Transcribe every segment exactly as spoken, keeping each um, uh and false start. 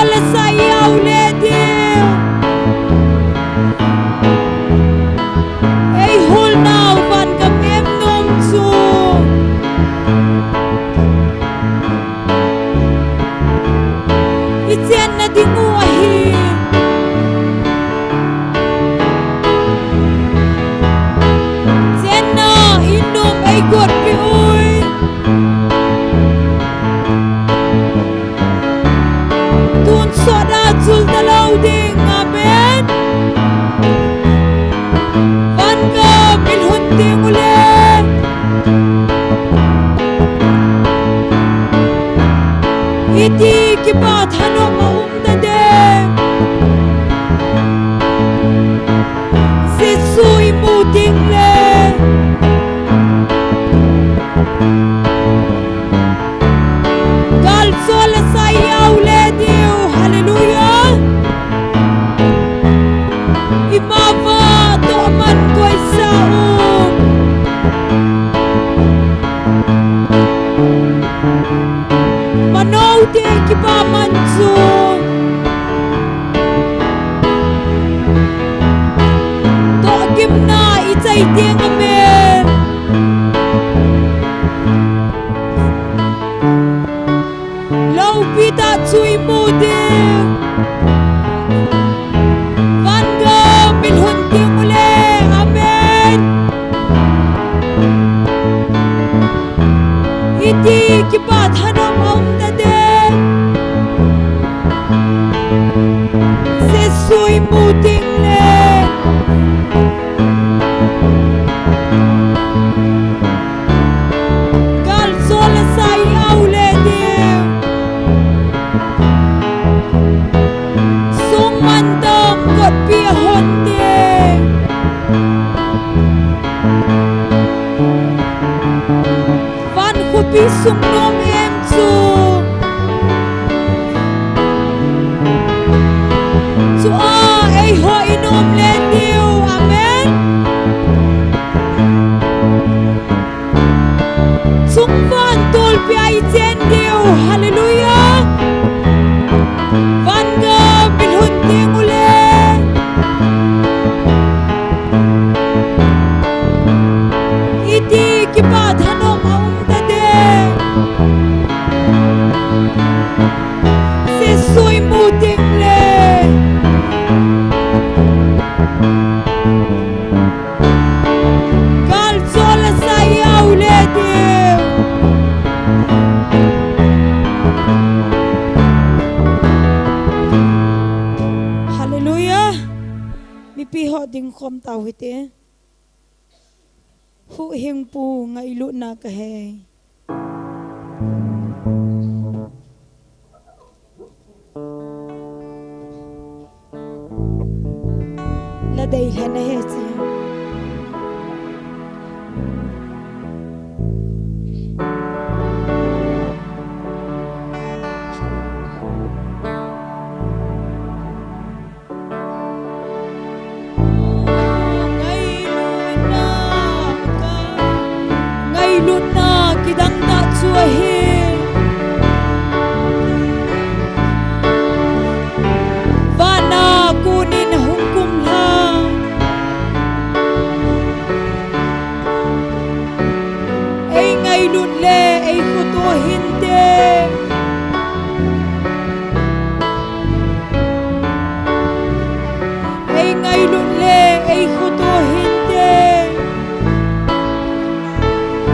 Lasah i au le diu. Ei hol nau van gam em nom chu. I chenna ding u ahi. Chenna in nom ei got pi ui. Tun sot a chul ta lo ding, amen. Van gam i lhun ding u le. Iti kipa thanom a um ta ding. Jesu i mu ding le. Gal chol a sa i au le diu. Hallelujah. Ima va toh man koi sa u. Mano te kipa man chu. Toh gimna i chai teng amen. Lopi ta chu i mu ding. Van gam i lhun ding u le. Amen. Iti kipa thanom a um ta ding. Jesu i mu ding le. Gal chol a sa i au le diu. Sung man dong kot pi a hon ding. Van khopi sung nom em chu. Chu a ei ho i nom le diu. Amen. Chung van tolpi a i chen diu. Hallelujah. Van gam i lhun ding u le. Iti kipa thanom a um ta ding. Jesu i mu ding le. Gal chol a sa i au le diu. Hallelujah. Mipi ho ding khom tau hite. Huhhingpu ngailutna ka hei. La dei lhen a he chi. Ngailutna ka, ngailutna kidang tah chu ahi. Vana konin ahung kum lha. Ei ngailut le ei khoto hinte. Ei ngailut le ei khoto hinte.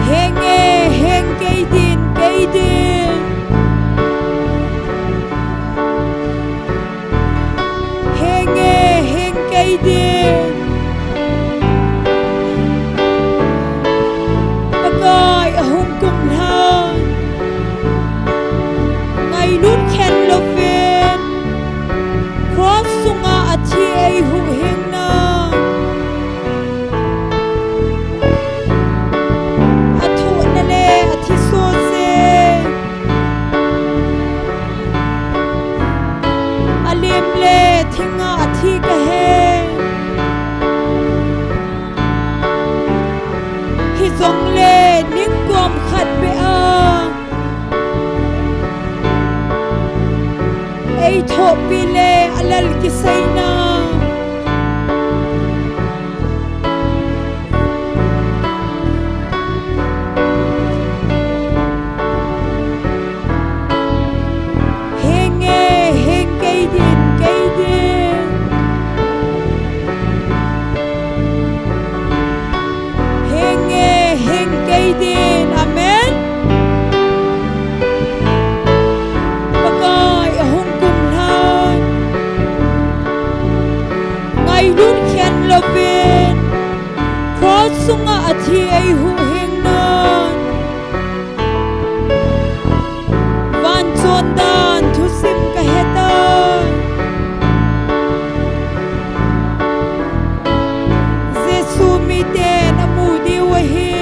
Henge, heng kei din, kei din. Henge, heng kei din. Pakai ahung kum lha. Ngailut khen louvin. Cross sunga athi ei huhhingna. Athohna le athi sohse. Alim le thinga athi ka he. Hijongle ningkom khat beh a ei thohpi le alal kiseina. Henge, heng kei din, kei din. Henge, heng kei din. Amen. Pakai ahung kumlhan. Ngailut khen louvin. Cross sunga athi eihuhhingnan. Van chondan thusim kahetan. Jesu miten amu diu ahi.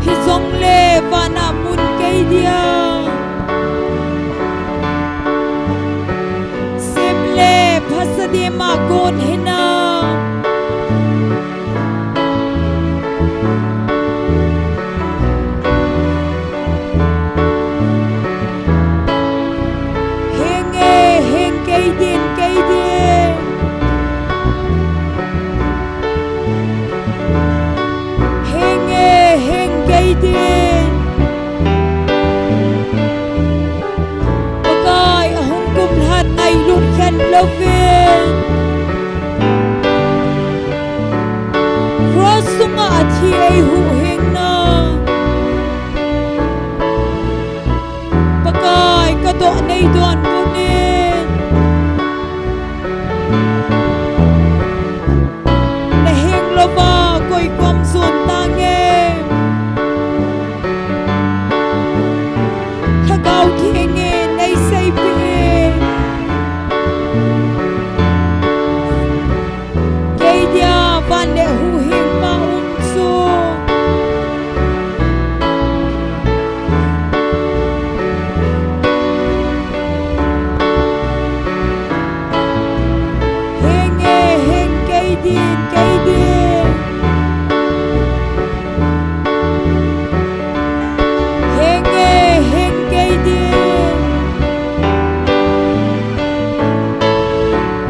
Hijongle vana mun kei dia. Sem le phasa dima gon hinam. Henge, heng kei din, kei din. Henge, heng kei din. Pakai ahung kumlhan ngailut khen louvin. Cross sunga athi eihuhhingnan. Pakai kadoh nei donbut in. Naheng louva koi kom jon tange. Lhagao Thengin nei seipeh in. Kei dia van le huhhingpa um chu. Henge, heng kei din, kei din. Henge, heng kei din.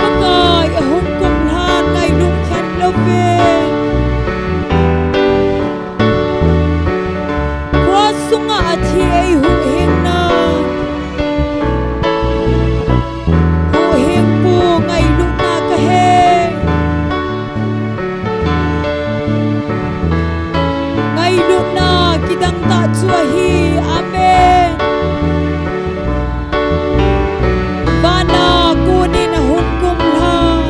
Pakai ahung kumlhan ngailut khen louvin. Cross sunga athi eihuhhingnan. Huhhingpu ngailutna kahe. Ngailutna kidang tah chu ahi. Amen. Vana konin ahung kumlhan.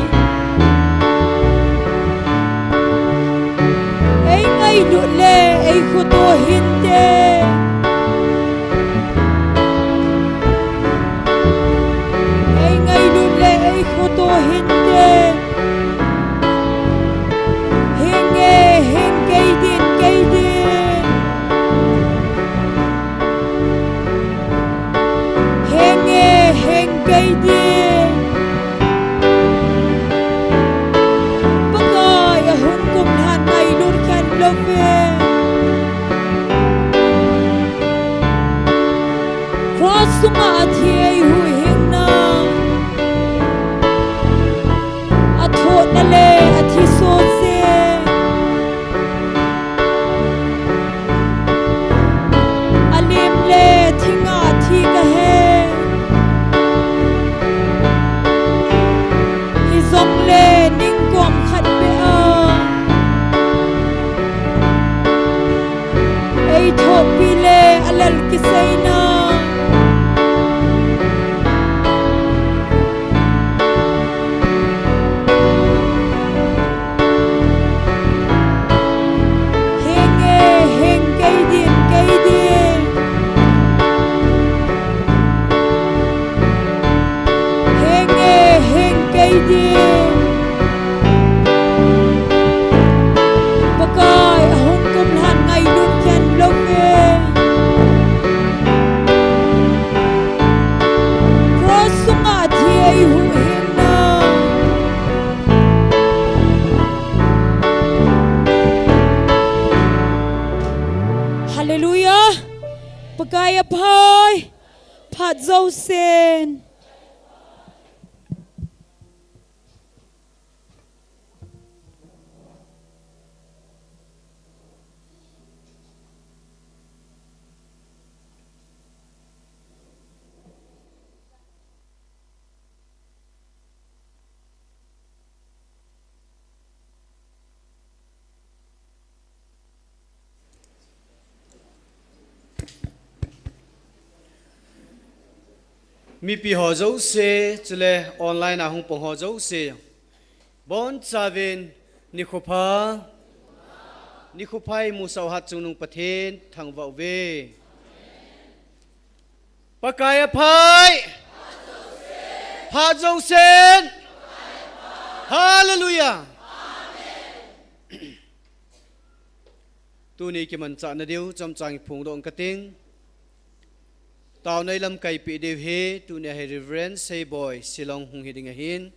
Ei ngailut le ei khoto hinte. Ei ngailut le ei khoto hinte. Henge, heng kei din, kei din. Henge, heng kei din. Pakai ahung kumlhan ngailut khen louvin. Cross sunga athi eihuhhingnan. Athohna le athi sose. Alim le thinga thi kahe. Hijongle ningkom khat beh a. Ei thohpi le alal kiseina. Henge, heng kei din, kei din. Henge, heng kei din. Pakai ahung kumlhan ngailut khen louvin. Cross sunga athi eihuhhingnan. Hallelujah. Pakai aphai. Phat jousen. Mipi ho jouse, chule online a hung pang ho jouse, bonchauvin nikho pha, nikho pha imusah u hatchungnung Pathen thangvah uve. Pakai aphai. Phat jousen. Hallelujah. Tuni kimanchahna diu chomcha iphongdoh inge kating. Taona ilamkaipeh diu hi, tunia hi Reverend Seiboi Silong hung hiding ahin.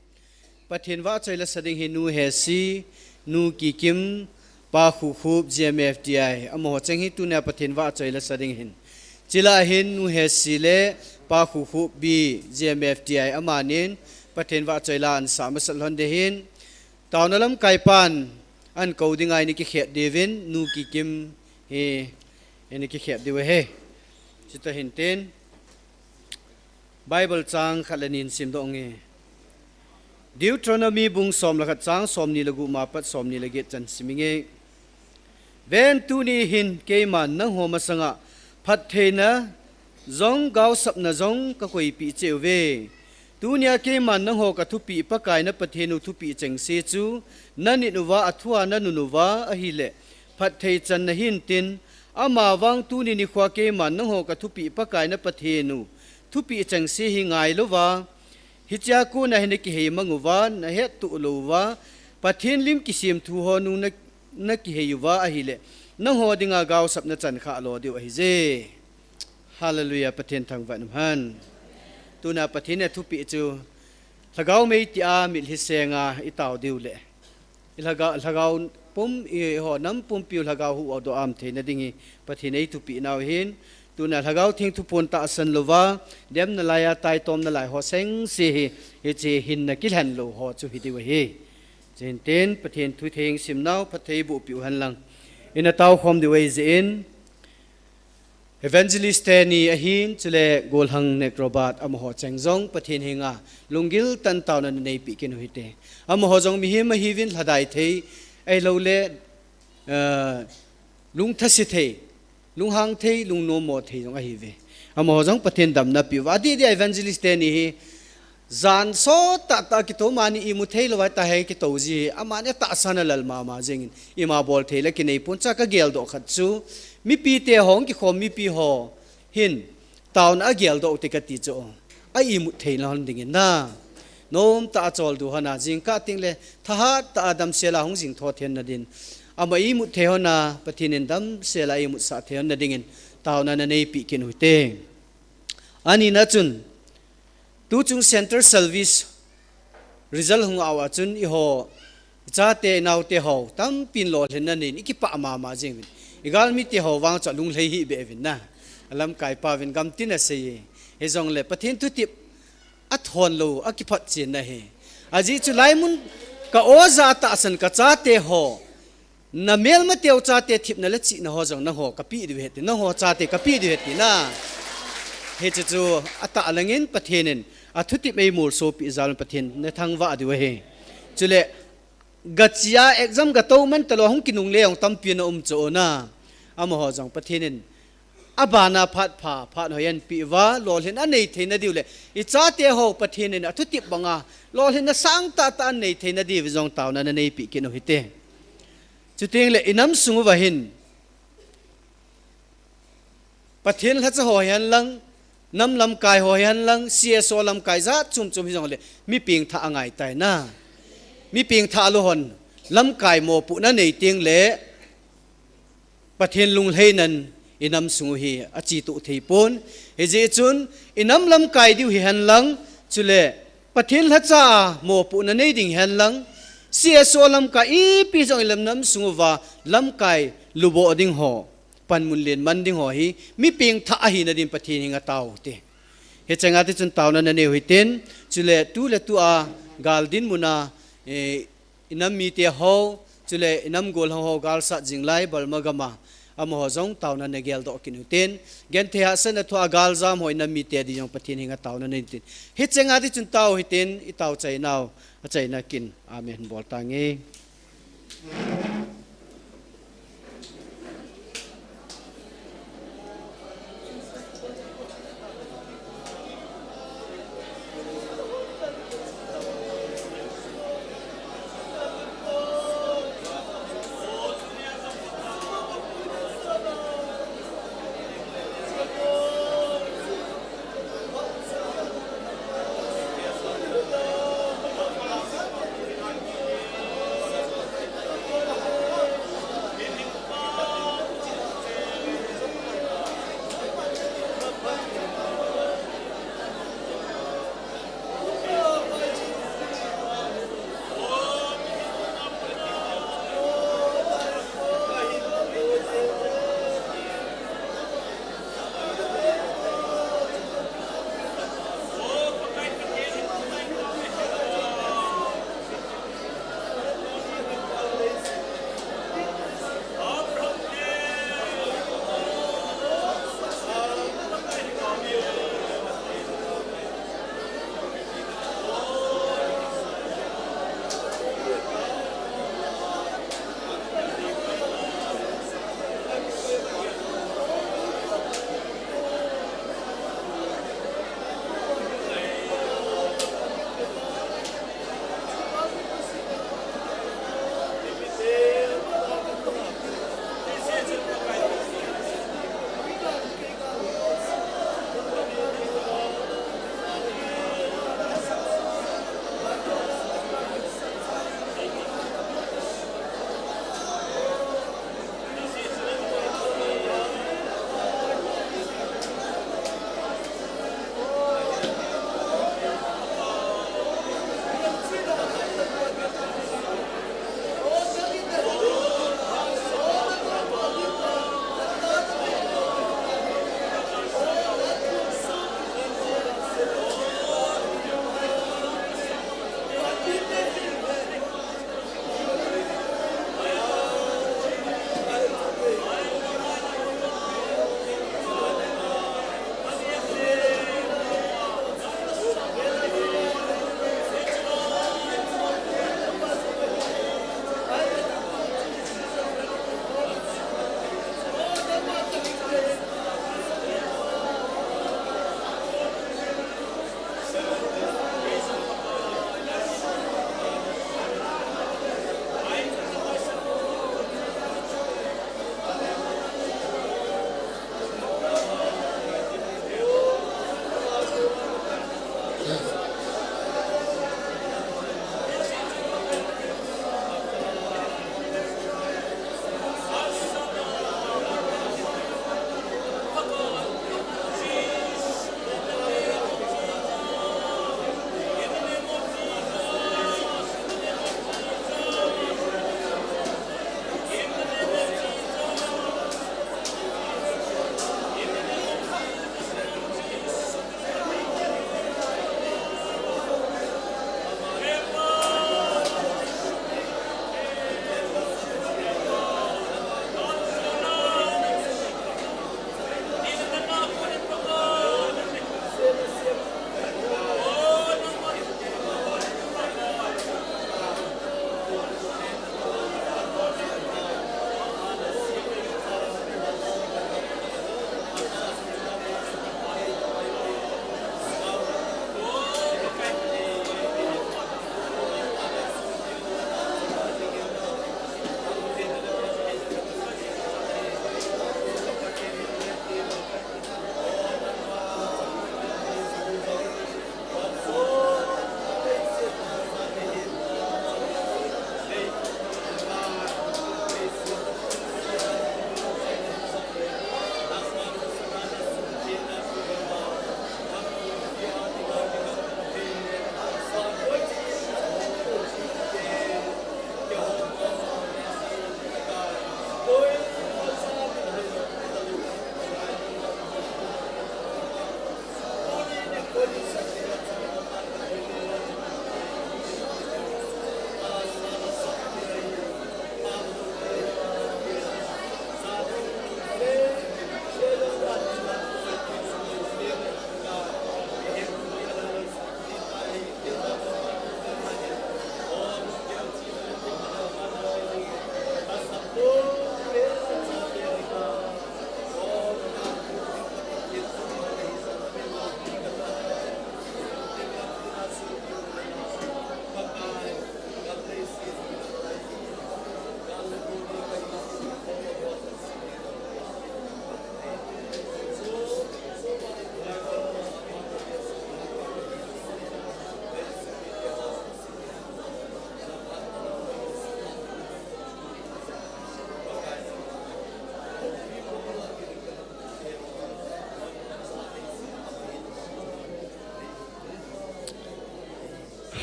Pathen vahchoi lasa ding hi Nu Hesi, Nu Kikim, Pa Khukhup, G M F D I, amaho cheng hi tunia Pathen vahchoi lasa ding ahin. Chule hin Nu Hesi le Pa Khukhup B, G M F D I, amanin Pathen vahchoi la ahin sah masat lhon ding ahin. Taona lamkaipan ahin kou ding ahi, ina kikhet diuvin, Nu Kikim hi ina kikhet diu ahi. Chuti hin tin. Bible chang khat le ni simdoh inge. Deuteronomy bung som le khat chang somni le gup apat somni le get chan sim inge. Ven, tuni hin keiman nangho masanga phattheina jong gaosapna jong kakoipeh cheh uve. Tunia keiman nangho kathupeh, Pakai na Pathen u thupeh chengse chu nanit uva, athua nanun uva ahile phatthei chan nahin tin, amavang tuni nikhoa keiman nangho kathupeh, Pakai na Pathen u thupeh chengse hi ngailouva, hichea kona hi nakihei mang uva, nahettoh lou uva, Pathen lim kisemthu ho nung na, nakihei uva ahile, nangho dinga gaosapna chan kha lo diu ahije. Hallelujah, Pathen thangvah in umhen. Tunia Pathen in athupeh chu, lhagao mei tia mitlhi senga itao diu le, ilhagao, lhagao pum, eiho nam pumpiu lhagao huhdoh aum theina ding hi Pathen in eithupeh nau ahin. Tunia Lhagao Theng thuphon tahsan louva, demna laiya taitomna lai ho sengse hi, hiche hinna kilhen lou ho chu hidiu ahi. Chuin tin, Pathen thu theng simnau phatthei boh peh uhen lang. Ina taokhom diu ahijeh in, Evangelist teni ahin, chule Golhang Nek Robert amaho cheng jong Pathen henga lunggil tah in taona naneipeh kit u hite. Amaho jong mihem ahiuvin, lhadai thei, ahilouleh, eh, lungthase thei, lunghang thei, lungnommo thei jong ahiuve. Amaho jong Pathen damna peuva. Adeh deh a Evangelist teni hi, jan sot tah tah a kitou, amani imu thei lou a tah hi kitou ji hi, amani atahsan a lal mama jengin, ima bol thei le kinei pon, chua kageldoh khat chu, mipite ho, kikhom mipi ho hin, taona ageldoh ute kati chu, a imut theina lhon dingin na. Nomtah a choldo lhon a, jingkah teng le, thahat tah a damsel a hung jing thou theina din, ama imut thei lhon a, Pathen in damsel a imutsah thei lhon na dingin, taona naneipeh kit u hite. Anina chun, tuchung Central Service result hung a uva chun eiho, ichate, inaote ho, tampin lolhinna nei in, ikipah mama jeng uvin. Igalmite ho vang chu alunglhai hih beh uvin na. Alamkaipa uvin gamtin asei e. Hijongle Pathen thutep athon lou, akiphotchen ahi. Ajeh chu laimun ka oja atahsan kachate ho, namelmateu chate thepna le chihna ho jong nangho kapeh diu ahi ti, nangho chate kapeh diu ahi ti na. Hiche chu atah langin Pathen in athutep eimolsopeh jal un Pathen nathangvah diu ahi. Chule, gache a exam gatou man talou hung kinungle jong tampi ana um chu na. Amaho jong Pathen in abana phat pha, phat hoi anpeh uva, lolhin anei theina diu le, ichate ho Pathen in athutep banga lolhinna sangtah tah anei theina diu jong taona naneipeh kit u hite. Chuteng le inam sung uva hin, Pathen lhacha ho hihen lang, nam lamkai ho hihen lang, C S O lamkai jat chom chom hijongle, mi pengthah angai tai na. Mi pengthah lou hon, lamkai mopohna nei teng le, Pathen lunglhainan inam sung u hi achetoh thei pon. Hijeh chun, inam lamkai diu hihen lang, chule Pathen lhacha mopohna nei ding hihen lang, C S O lamkai ipi jong ilam nam sung uva lamkai luboh ding ho, panmun len man ding ho hi, mi pengthah ahina din Pathen henga tao u hite. Hichenga tichun taona nanei u hitin, chule tu le tu a gal dinmun a, eh, inam mite ho, chule inam gol ho ho galsat jing lai Burma gam a, amaho jong taona nagel doh kit u hitin, genthei hahsatna thu a galjam ho inam mite ding jong Pathen henga taona nanei u hitin. Hichenga tichun tao u hitin, itao chaina u, achaina kin. Amen. Bol tange.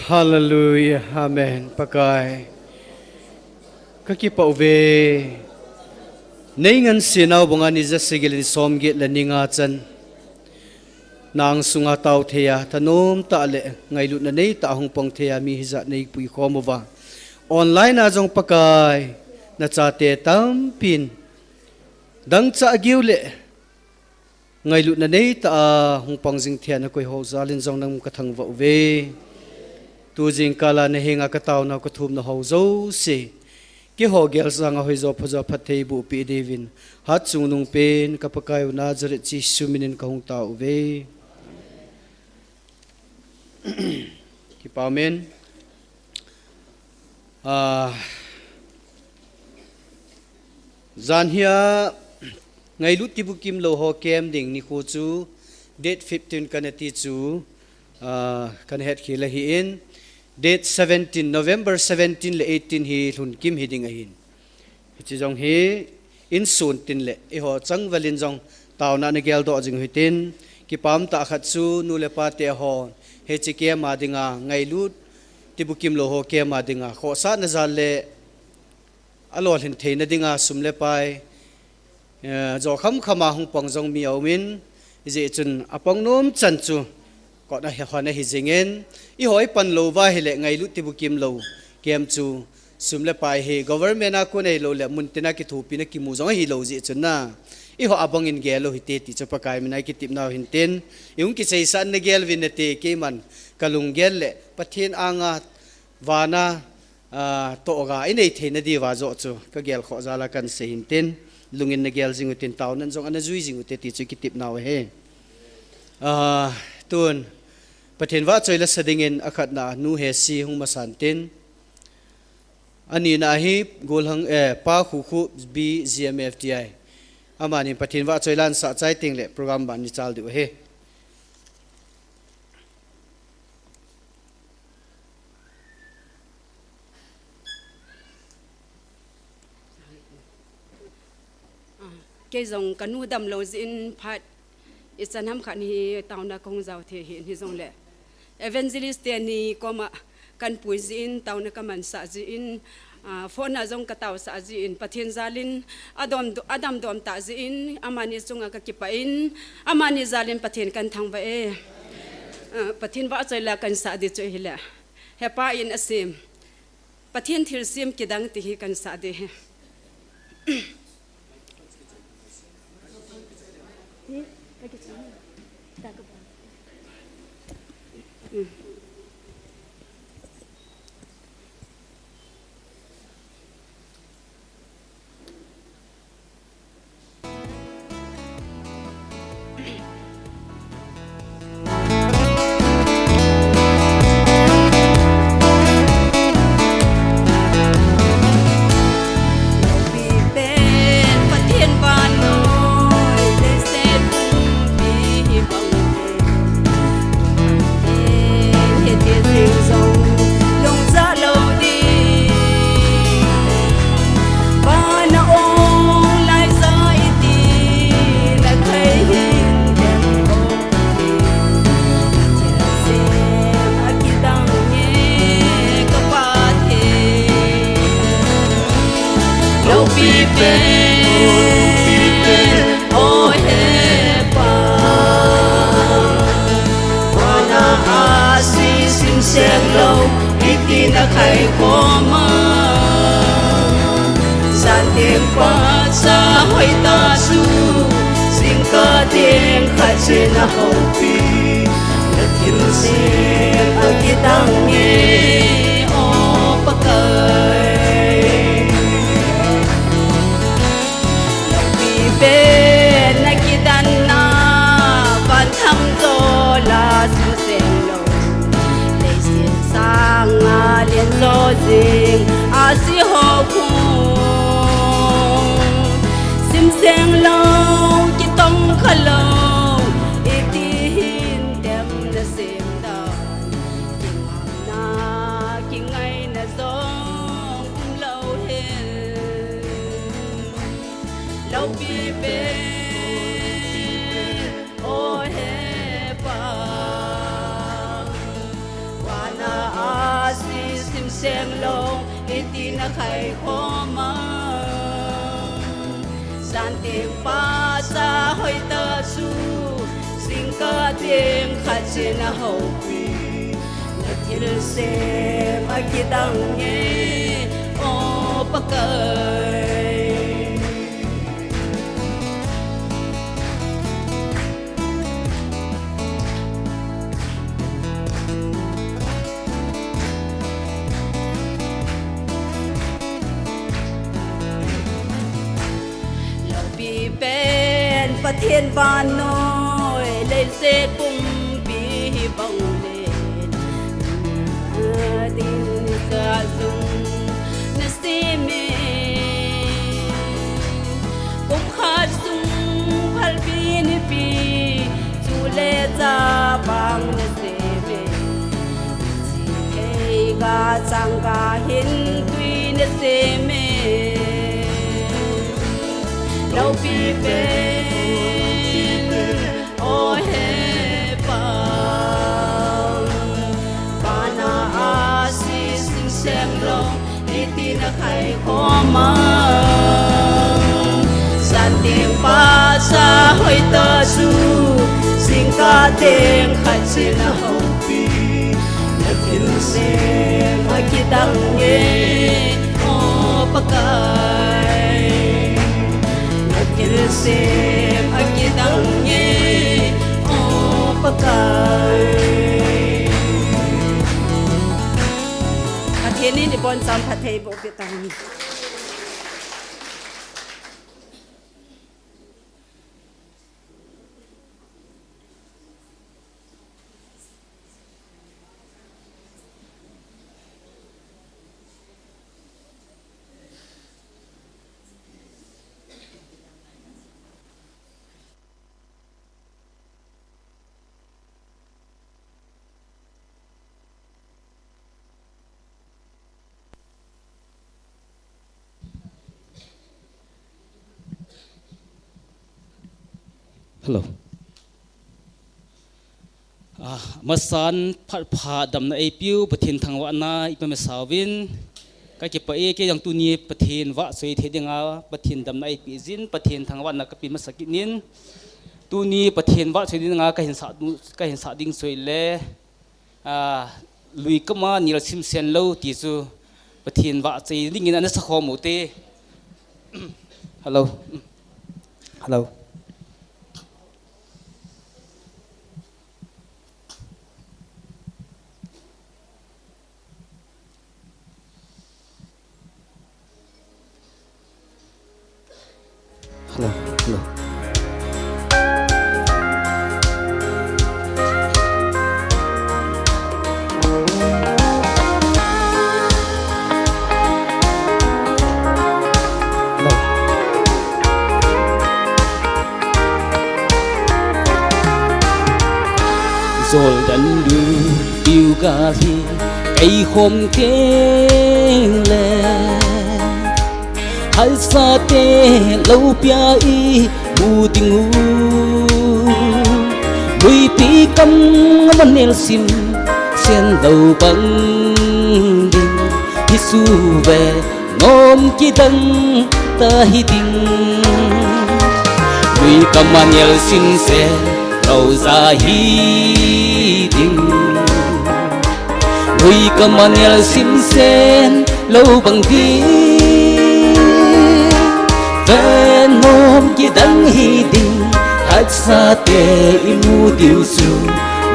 Hallelujah. Amen. Pakai, kakipah uve. Nei ngansenau banga ni ja sagi le ni som get le ni nga chan na angsunga tao thei a, thanom tah le ngailutna nei tah a hung pang thei a mi hijat nei puikhom uva, online a jong Pakai, nachate tampin dangchah geu le ngailutna nei tah a hung pang jing thei a nakoi ho jal in jong nang kathangvah uve. Tu jingkal a nahenga kataonau kathumnau ho jouse, keiho gel sanga hoijo phajo phatthei boh peh diuvin, hatchungnung pen ka Pakai u Nazareth Jesu min in kahung tao uve. Kipa umin. Ah, jan hia ngailut tibukim lou ho camp ding nikho chu date fifteen kana ti chu, ah, kana hetkhel ahin, date seventeen, November seventeen le eighteen hi lhunkim hiding ahin. Hiche jong hi insun tin le eiho changval in jong taona nageldoh jing u hitin, kipah tah khat chu nu le pa te hon hiche camp a dinga, ngailut tibukim lou ho camp a dinga khohsahna jal le alolhin theina dinga sum le pai, eh, jo khamkham a hung pang jong mi aumin, hijeh chun apang nom chan chu kot a hi hon ahi jingin, eiho ipan lou uva ahile ngailut tibukim lou camp chu sum le pai hi government a kon ahilou le muntina kithopina kimu jong ahilou jeh chun na, eiho abang in gel u hite ti chu Pakai min a kitepnau hintin, ihung kiseisah in nagel uvin nate, keiman kalunggel le Pathen anga vana, ah, tohga inei theina diuva joh chu kagel khoh jal a kahin sei hintin, lungin nagel jing utin, taonan jong ana jui jing ute ti chu kitepnau ahi. Ah, tun Pathen vahchoi la sa dingin akhatna a Nu Hesi hung masan tin, anina hi Golhang, eh, Pa Khukhu B G M F T I. Amani Pathen vahchoi la ahin sah chai teng le program ban ni chal diu ahi. Ah, kei jong kanu damlou jeh in phat ichan ham khat hi taona kahung jao thei ahin, hijongle evangelist teni koma kahin pui jeh in, taona kamansah jeh in, ah, phone a jong kataosah jeh in, Pathen jal in adam, adamdom tah jeh in, amani chunga kakipah in, amani jal in Pathen kahin thangvah e. Ah, Pathen vahchoi la kahin sah ding chu ahile, Hepa in asem Pathen thilsem kidang ti hi kahin sah ding ahi. Loupi pen, o Hepa, vana a si simseng lou, iti nakhai khom a. Jan teng phat sa hoitah chu, jingkah teng khat cheh na houpi, na thilsem akidang e, o Pakai. Loupi pen na kidanna, van thang jo la simseng lou, leiset sanga len jo jing a si ho khu. Simseng lou, kitong kha lou, iti hin tem na sem dan. Seng lou, iti na khai khom a. San teng pasa hoi ta chu, jingkah teng khat chin a houpi. Na thilsem a kidang e, O Pakai. Loupi pen Pathen vannoi leiset pumpi hi bang le, ding ka jung na sem e. Kum khat sung phalbi nipi, chule chapang na sem e. Chi thei ga chang ga hin tui na sem e. Loupi pen, O he Pa, vana a si sing sem lou, iti na khai khom a. San teng pasa hoi ta chu, jingkah teng khat chin a houpi. Na thilsem a kidang e, O Pakai. Na thilsem a kidang e, O Pakai. Pathen in ibon cham phatthei boh peh tauhen. Hello. Ah, amasan phat pha damna eipeu Pathen thangvahna ipe masa uvin. Ka kipah e, kei jong tuni Pathen vahchoi thei dinga Pathen damna eipeh jin, Pathen thangvahna ka pe masa kit in. Tuni Pathen vahchoi dinga ka hin sah du, ka hin sah ding chu ahile, ah, lui kama nel simsen lou ti chu Pathen vahchoi dingin ana sa khom u te. Hello. Hello. Hello, hello. Jordan lui piu gal hi kai khom teng le, hahsat te lou pia imu ding u. Luipi kam a nel simsen lou bang ding, hichu ve nom kidang ta hi ding. Lui kam a nel simsen lou ja hi ding. Lui kam a nel simsen lou bang ding. Ve nom kidang hi ding, hahsat te imu diu chu.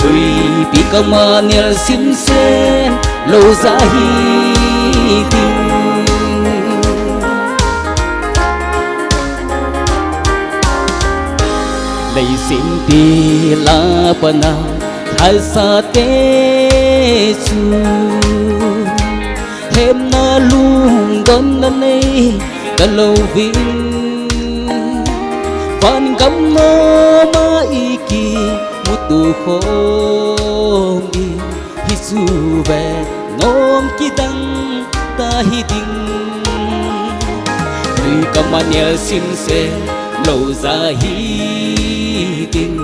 Luipi kam a nel simsen lou ja hi ding. Leiset pil a pat a hahsat te chu hemna lungdonna nei talou vin, van gam nom a ikimuto khom ding, hichu ve nom kidang ta hi ding. Lui kam a nel simsen lou ja hi ding.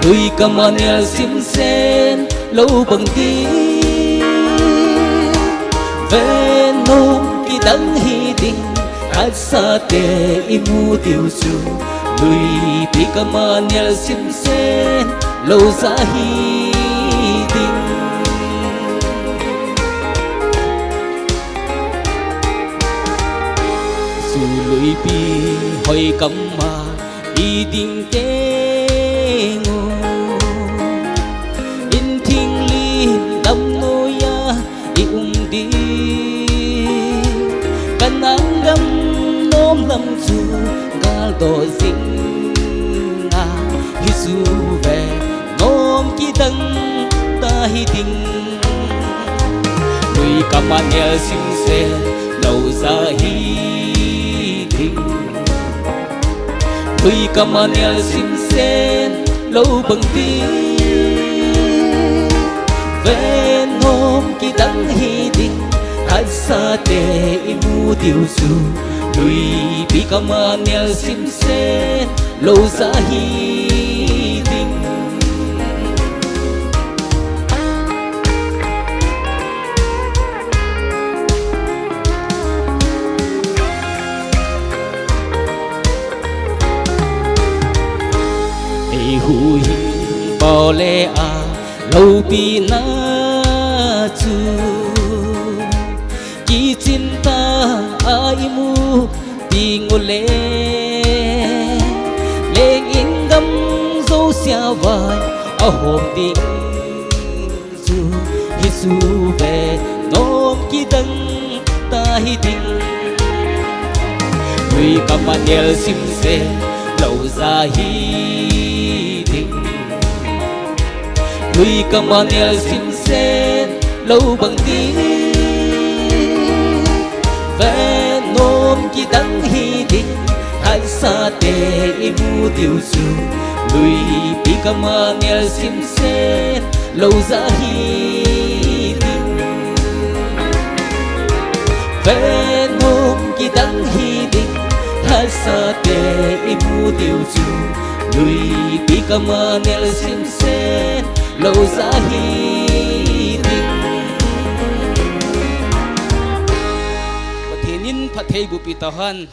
Lui kam a nel simsen lou bang ding. Venom kidang hiding, hatsate imu diu chu, luipi kama nel simsen, louja hiding. Suluipi hoi kama, iding tengu. Inthing lim damnoiya, i um ding. Kanan gam nom lam chu, galdo jinga, hichu Venom kidang ta hiding. Lui kama nel simsen, louja hiding. Lui kama nel simsen, lou bang ding. Venom kidang hiding, hatsate imu diu chu. Luipi kama nel simsen, louja hiding. Eihuhhing pole a, loupina chu. Kichinta a imu ding uleh, leng in gam jousea vai ahom ding chu, hichu Venom kidang ta hiding. Lui kama nel simsen, louja hiding. Lui kama nel simsen, lou bang ding. Venom kidang hiding, hatsate imu diu chu. Luipi kama nel simsen, louja hiding. Venom kidang hiding, hatsate imu diu chu. Luipi kama nel simsen, louja hiding. Pathen in phattheiboh pi tauhen.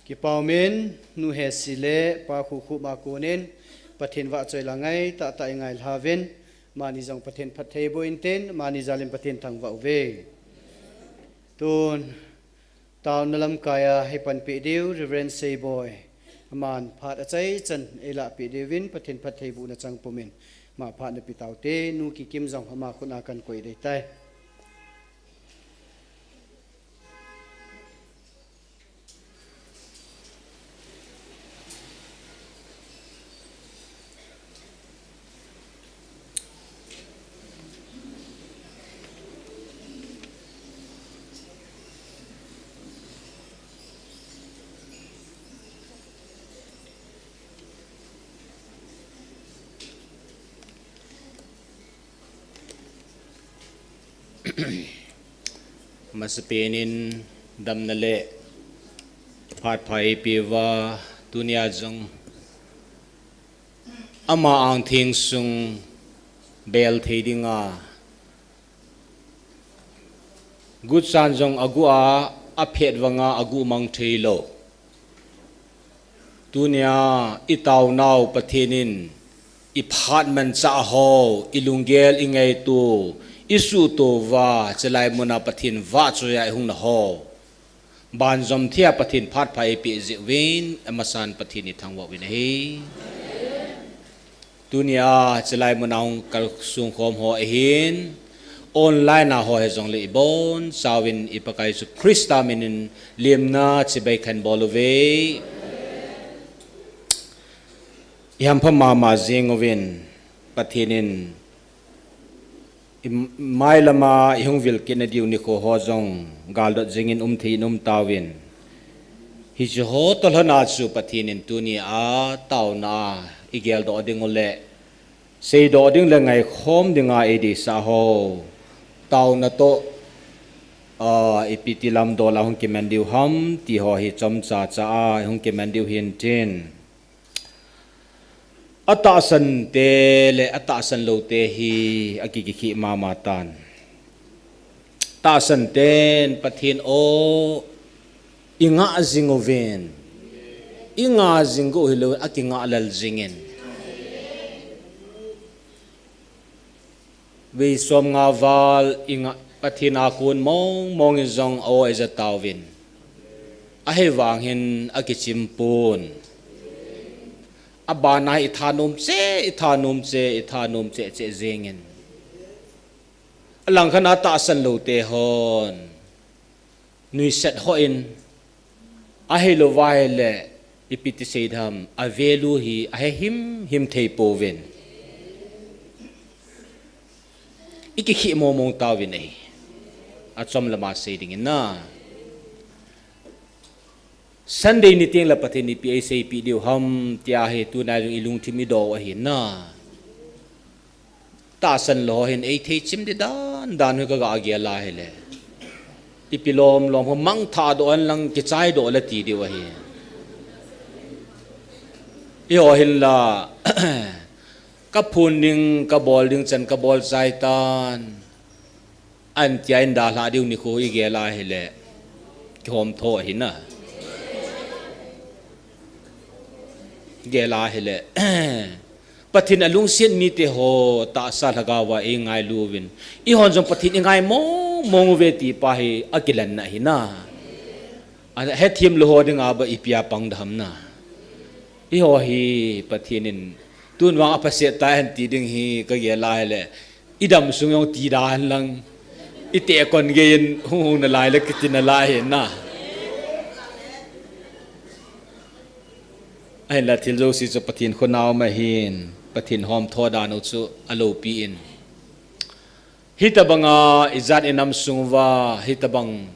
Kipa umin, Nu Hesi le Pa Khukhup a konin Pathen vahchoi la ngaitah tah i ngailha uvin, amani jong Pathen phattheiboh intin, amani jalin Pathen thangvah uve. Tun, taona lamkai a eipanpi diu Reverend Seiboi, aman phat achaichan eilahpi diuvin Pathen phattheibohna chang pumin, ama phat napi taute. Nu Kikim jong ama khut a kan koi dei tai. Masapen in damna le phat pha eipeuva, tunia jong ama angtheng sung bel thei dinga, guchan jong agu a, aphet vanga agu mang thei lou. Tunia i taonau Pathen in i phat manchah ho, i lunggel, i ngaito, i suhto uva, chulai muna Pathen vahchoiya i hung na ho, banjom thei a Pathen phat pha eipeh jeh uvin, amasan Pathen i thangvah uvin ahi. Tunia chulai muna hung kalsong khom ho ahin, online a ho hijongle i bonchauvin i Pakai Jesu Christa minin lemna chibai kahin bol uve. I hampha mama jing uvin, Pathen in i mailama i hung vil kit na diu nikho ho jong galdot jingin um thei in um tauvin. Hiche ho toh lhona chu Pathen in tunia taona i geldoh ding u le seidoh ding le ngaikhom dinga eideisah ho, taona toh A, ipi ti lam dol a hung kiman diu ham, ti ho hi chomcha cha a hung kiman diu hin tin. Atahsan te le atahsan lou te hi akikikhi mama tan. Tahsan ten Pathen o i ngah jing uvin. I ngah jing u hilou, akingah lel jingin. Vei som nga val i ngah, Pathen a kon mong mong in jong a-o i ja tauvin. Ahivang hin akichim pon. Abana i thanom che, i thanom che, i thanom che che jingin. Alangkhat a tahsan lou te hon nuisat hoi in, ahilou va hile, ipi ti sei dam, a value hi ahe himhim thei pouvin. I kikhi mong mong tauvin ahi. Achom lama sei dingin na. Sunday ni teng le Pathen in ipi eiseipeh diu ham, tia hi tuna jong i lungthim i do u ahi na. Tahsan lou ho hin eithei chim di dan dan hi ka ga gel a hile. Ipi lom lom ho mangthah doh hen lang kichai doh le ti diu ahi. Eiho hin la, ka phun ding, ka bol ding chan ka bol chai tan. An tia in dalha diu nikho i gel a hile. Kihom tho ahi na. Gel a hile. Pathen a lungset mite ho tahsa lhagao va i ngailu uvin. Eihon jong Pathen i ngai mong mong uve ti pa hi akilanna ahi na. A hethem lou ho dinga ba ipi a pang dam na. Eiho hi Pathen in tun vang aphaset tai hen ti ding hi ka gel a hile. I dam sung jong ti da hen lang. I teh kon gei in hung hung nalai le kiti nalai hi na. Ahinla thil jouse chu Pathen khut a um ahin, Pathen hom tho dan u chu alopi in. Hitabanga i jat i nam sung uva, hitabang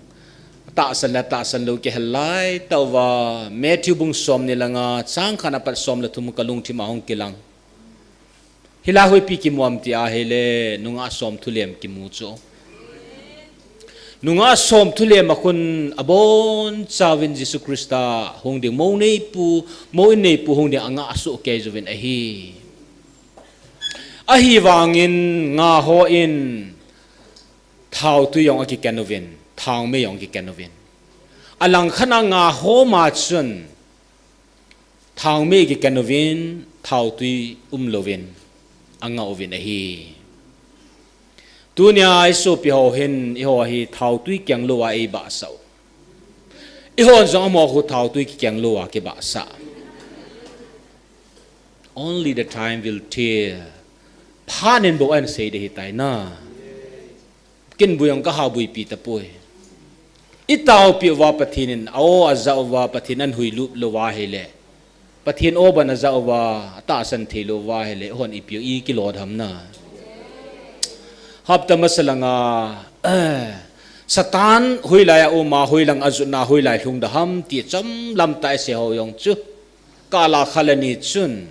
tahsan le tahsan lou kihel lai tauva, Matthew bung som ni le nga, chang khat apat som le thum ka lungthim a hung kilang. Hilai hu ipi kimu am ti ahile, nungah som thulem kimu chu. Nungah som thulem a khun abonchauvin Jesu Christa hung ding, mou neipu, mou in neipu hung ding angah soh kei jouvin ahi. Ahivangin nga ho in thautui jong akiken uvin, thangmei jong akiken uvin. Alangkhat a nga ho ma chun, thangmei kiken uvin, thautui umlouvin, angah uvin ahi. Tunia i sopi ho hin, eiho hi thautui keng lou a eibahsah u. Eihon jong amaho khu thautui kikeng lou a kibahsah. Only the time will tell. Phat in bou ahin sei ding ahitai na. Ken bui jong kaha buipi tapoi. I taopi uva Pathen in, a-o aja uva Pathen in ahin huilup lou ahile. Pathen o ban aja uva, atahsan thei lou uva ahile, hon ipi i kilo dam na. Hapta masa langa, Satan hoilai a um a, hoilang ajotna, hoilai lhung ding ham, ti chomlam tah i sei ho jong chu. Kala khat le ni chun.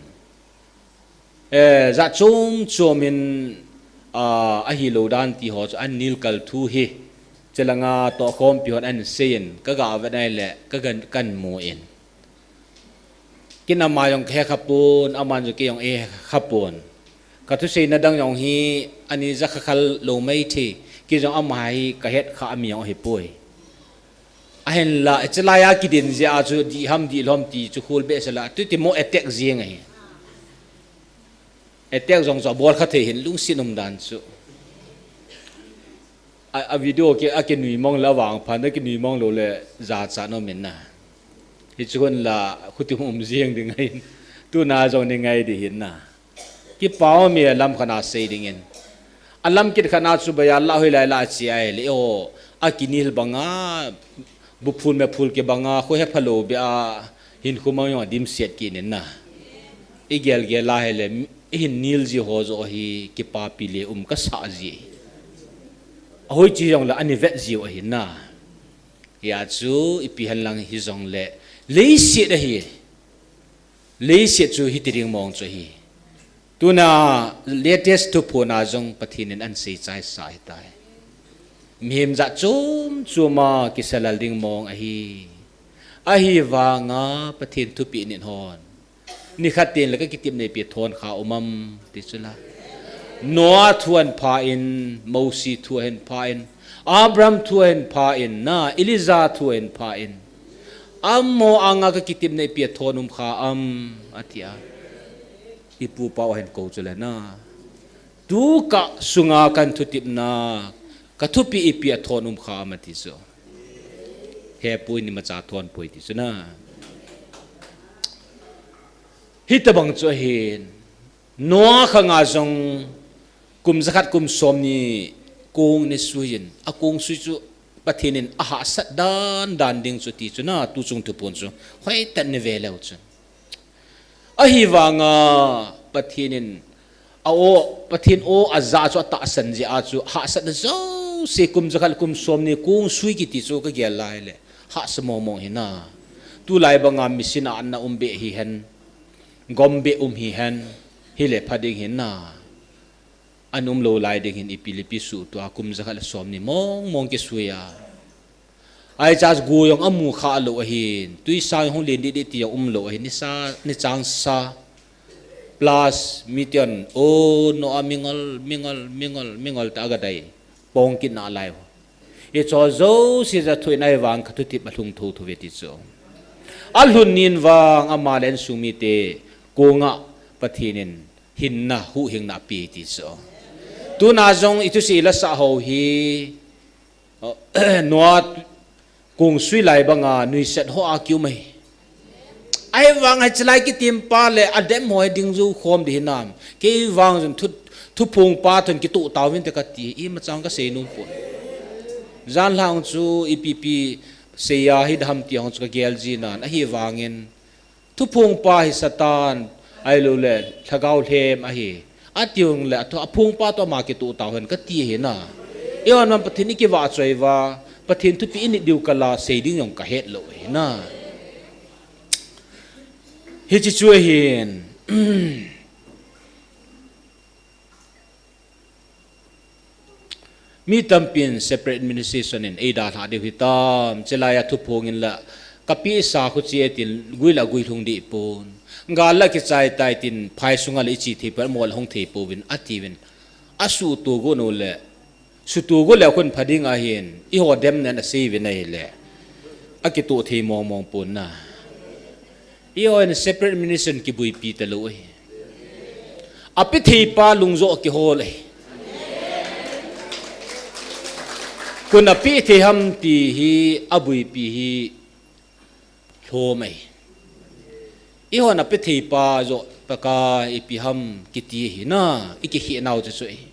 Eh, jat chom chom in, ah, ahilou dan ti ho chu an nilkal thu hi. Chelanga tohkhompi hon an seiyin, ka ga vet nai le, ka gan, kan mu in. Ken ama jong ka he kha pon, aman jong kei jong ei he kha pon. Ka thuseina dang jong hi, ani ja kha khal lou mai thei, kei jong ama hi ka het kha ami jong hi poi. Ahinla, chelai a kidin jeh a chu dih ham dih lou ham ti chu khol behseh la, tuti mo attack jing ahi. Attack jong chu abol kha thei hin lungset um dan chu. A, a video ki, akinui mong le avang phat, akinui mong lou le jachat um in na. Hichu khun la, khuti um jing ding ahin. Tuna jong ni ngai ding ahin na. Kipa um e, alam khat a sei dingin. Alam kit khat a chu baiya la hoilai la chi ahile o. Akinil banga, buphul mephul kibanga, khu hepha lou bia, hinkho mang jong adimset kit in na. I gel gel a hile, i hin nil ji ho joh hi, kipapi le um kasa ji. Ahoi chi jong le, ani vet ji u ahi na. Hia chu, ipi hen lang hi jong le, leiset ahi. Leiset chu hiti ding mong chu ahi. Tuna latest thuphon a jong Pathen in ahin seichai sa ahitai. Mihem jat chom chom a kisalal ding mong ahi. Ahivanga Pathen thupeh nit hon, nikhat teng le ka kitepna ipi a thon kha um am ti chu la. Noah thu ahin pha in, Mosi thu ahin pha in, Abraham thu ahin pha in, na Elijah thu ahin pha in. Amaho anga ka kitepna ipi a thon um kha am, ati a. I pu pa u ahin kou chu le na. Tu ka sunga kan thutepna, ka thupeh ipi a thon um kha am ati chu. He pui ni macha thon pui ti chu na. Hitabang chu ahin. Noah khanga jong kum jakhat kum somni kong ni sui in, a kong sui chu Pathen in ahahsat dan dan ding chu ti chu na, tu chung thupon chu. Hoitah in ni ve leu chu. Ahivanga Pathen in a o, Pathen o a ja chu a tahsan jeh a chu hahsatna jouse kum jakhat kum somni kong sui kiti chu ka gel lai le hahsa mong mong hi na. Tulai banga machine a an na um be hi hen, gom be um hi hen, hi le pha ding hi na. An um lou lai ding hin ipi le ipi suhtoh a kum jakhat le somni mong mong kisui a. Ai chas gu jong amu kha lou ahin, tuisang hung len dih dih ti jong um lou ahin, ni sa, ni chang sa. Plus, mi ten, o, Noah mingol, mingol, mingol, mingol ta aga dai. Pong kit na lai ho. I cho jouse ja thu in ahivang ka thutep a lhung tho tho ve ti chu. A lhun nin vang ama le insung mite, konga Pathen in hinna, huhhingna ape ti chu. Tuna jong i thusei i la sah ho hi, Noah kong sui lai banga nuisat ho a kium ahi. Ahivang hiche lai kitiem pa le adem ho hi ding jou khom ding hinam. Kei vang jong thu, thuphong pa thon kitoh tauvin te kati, ima chang ka sei nom pon. Jan lang chu ipi ipi sei a hi dam ti hong chu ka gel ji nan, ahivangin thuphong pa hi Satan, ahilou le lhagao lhem ahi. Ati ung le, a thu, a phongpa toh ama kitoh tau hen kati ahi na. Eiho vang Pathen i kivahchoi uva, Pathen thupeh i nit diu kala sei ding jong ka het lou ahi na. Hiche chu ahin. Mi tampin separate administration in eidalhah diu hitam, chulai a thuphong in la, ka pehsa khu che tin, gui la gui lhung dih pon. Gal la kichai tai tin, phai sunga le i che thei pon, mol hung thei pouvin, atiuvin. Asuhto got u le, suhto got le khun pha ding ahin, eiho dem nen asei uvin ahile. Akitoh thei mong mong pon na. Eiho in separate administration kibuipi talou ahi. Ape thei pa lungjoh kihol ahi. Koin ape thei ham ti hi abuipi hi lhom ahi. Eihon ape thei pa joh Pakai ipi ham kiti ahi na, i kikheh nau chu chu ahi.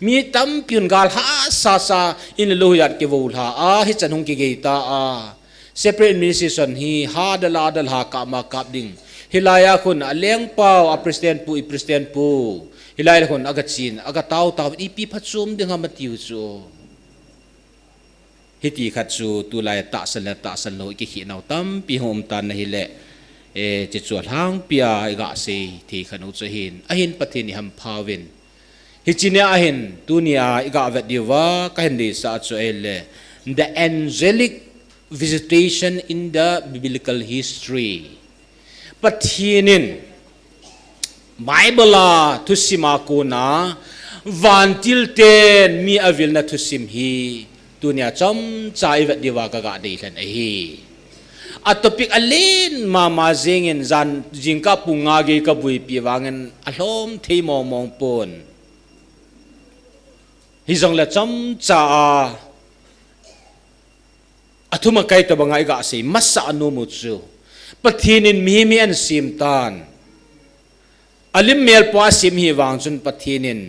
Mi tampi hon gal hahsa sa in le lou jat kivo lha a, hichan hung kigei ta a. Separate administration hi ha dal a dal ha kap ma kap ding. Hilai a khun a lengpau a president pu, i president pu. Hilai a khun aga chin, aga tao tao, ipi phachom ding ham atiu chu. Hiti khat chu tulai tahsan le tahsan lou i kikheh nau tampi hung um tan ahile, eh, hiche chu alhangpia i gasei thei khat u chu ahin, ahin Pathen i hampha uvin. Hiche nia ahin, tunia i gavet diuva, kahin deisah chu ahile, The Angelic Visitation in the Biblical History. Pathen in Bible a thusim a kona, vantil ten mi avilna thusim hi, tunia chomcha i vet diuva ka ga deilhen ahi. A topic alen mama jengin jan jingkah pung nga gei ka buipi vangin alhom thei mong mong pon. Hijongle chomcha a, athum akai tobanga i gasei masa nom u chu, Pathen in mihem hi ahin sem tan. Alim melpua asem hi vang chun Pathen in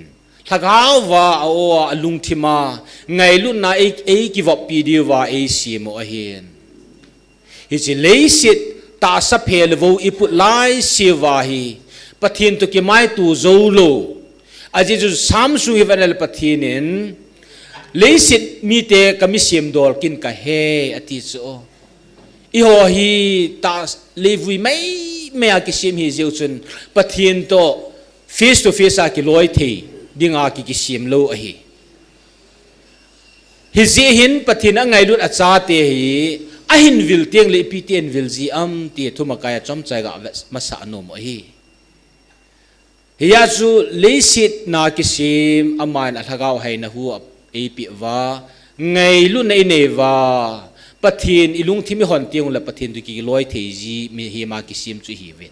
lhagao va a o a, alungthim a, ngailutna ei, ei kivoppi diuva eisem u ahin. Hiche leiset tahsa phel vou i put laiseuva hi, Pathen toh kimaito joulou. Ajeh chu Psalm sung hi vet le Pathen in, leiset mite ka mi semdol kin ka he, ati chu. Eiho hi tah leivui mai mai a kisem hi jeh u chun, Pathen toh face to face a kiloi thei dinga ki, kisem lou ahi. Hijeh hin Pathen angailut achate hi ahin vil tengle ipi ti ahin vil ji am ti thumakai a chomcha iga vet masa nom u ahi. Hia chu leiset a kisem aman alhagao haina hu eipeh uva, ngailutna inei uva, Pathen ilungthim ihon tengle Pathen toh kiloi thei ji mihem a kisem chu ihiuvin.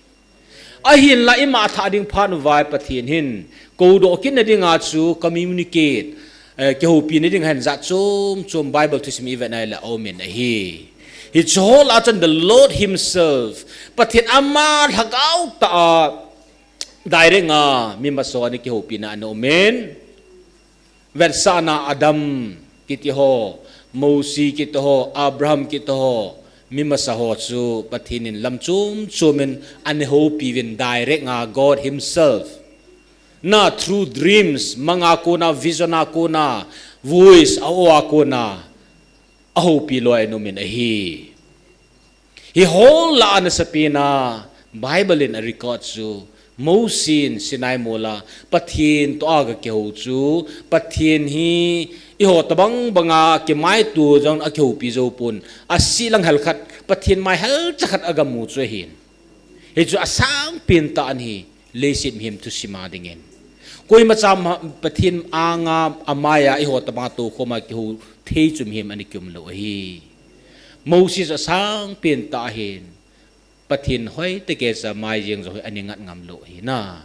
Ahinla ima thah ding phat uva Pathen hin koudoh kitna dinga chu communicate, eh, kihoupina ding hen jat chom chom Bible thusim ivet nai le aumin ahi. Hiche ho lah a chun the Lord himself, Pathen ama lhagao tah a direct a mi masa ho ana kihoupina ana umin. Vetsahna Adam kiti ho, Mosi kiti ho, Abraham kiti ho, mi masa ho chu Pathen in lam chom chom in ana houpi uvin direct a God himself. Na through dreams, manga kona, vision a kona, voice a o a kona, ahoupi loi ana umin ahi. Hiho lah a ana sapena Bible in a record chu Mosi in Sinai mol a Pathen toh aga kihou chu, Pathen hi eiho tobang banga kimaito jong akihoupi jou pon, asih lang hel khat, Pathen mai hel cha khat aga mu chu ahin. Hichu asangpen tah ahi, leiset mihem thusim a dingin. Koimacha ma-, Pathen anga amai a eiho tobanga toukhom a kihou thei chu mihem ana kium lou ahi. Mosi asangpen tah ahin, Pathen hoitah a kichamai jeng jong hi ana ngat ngam lou ahi na.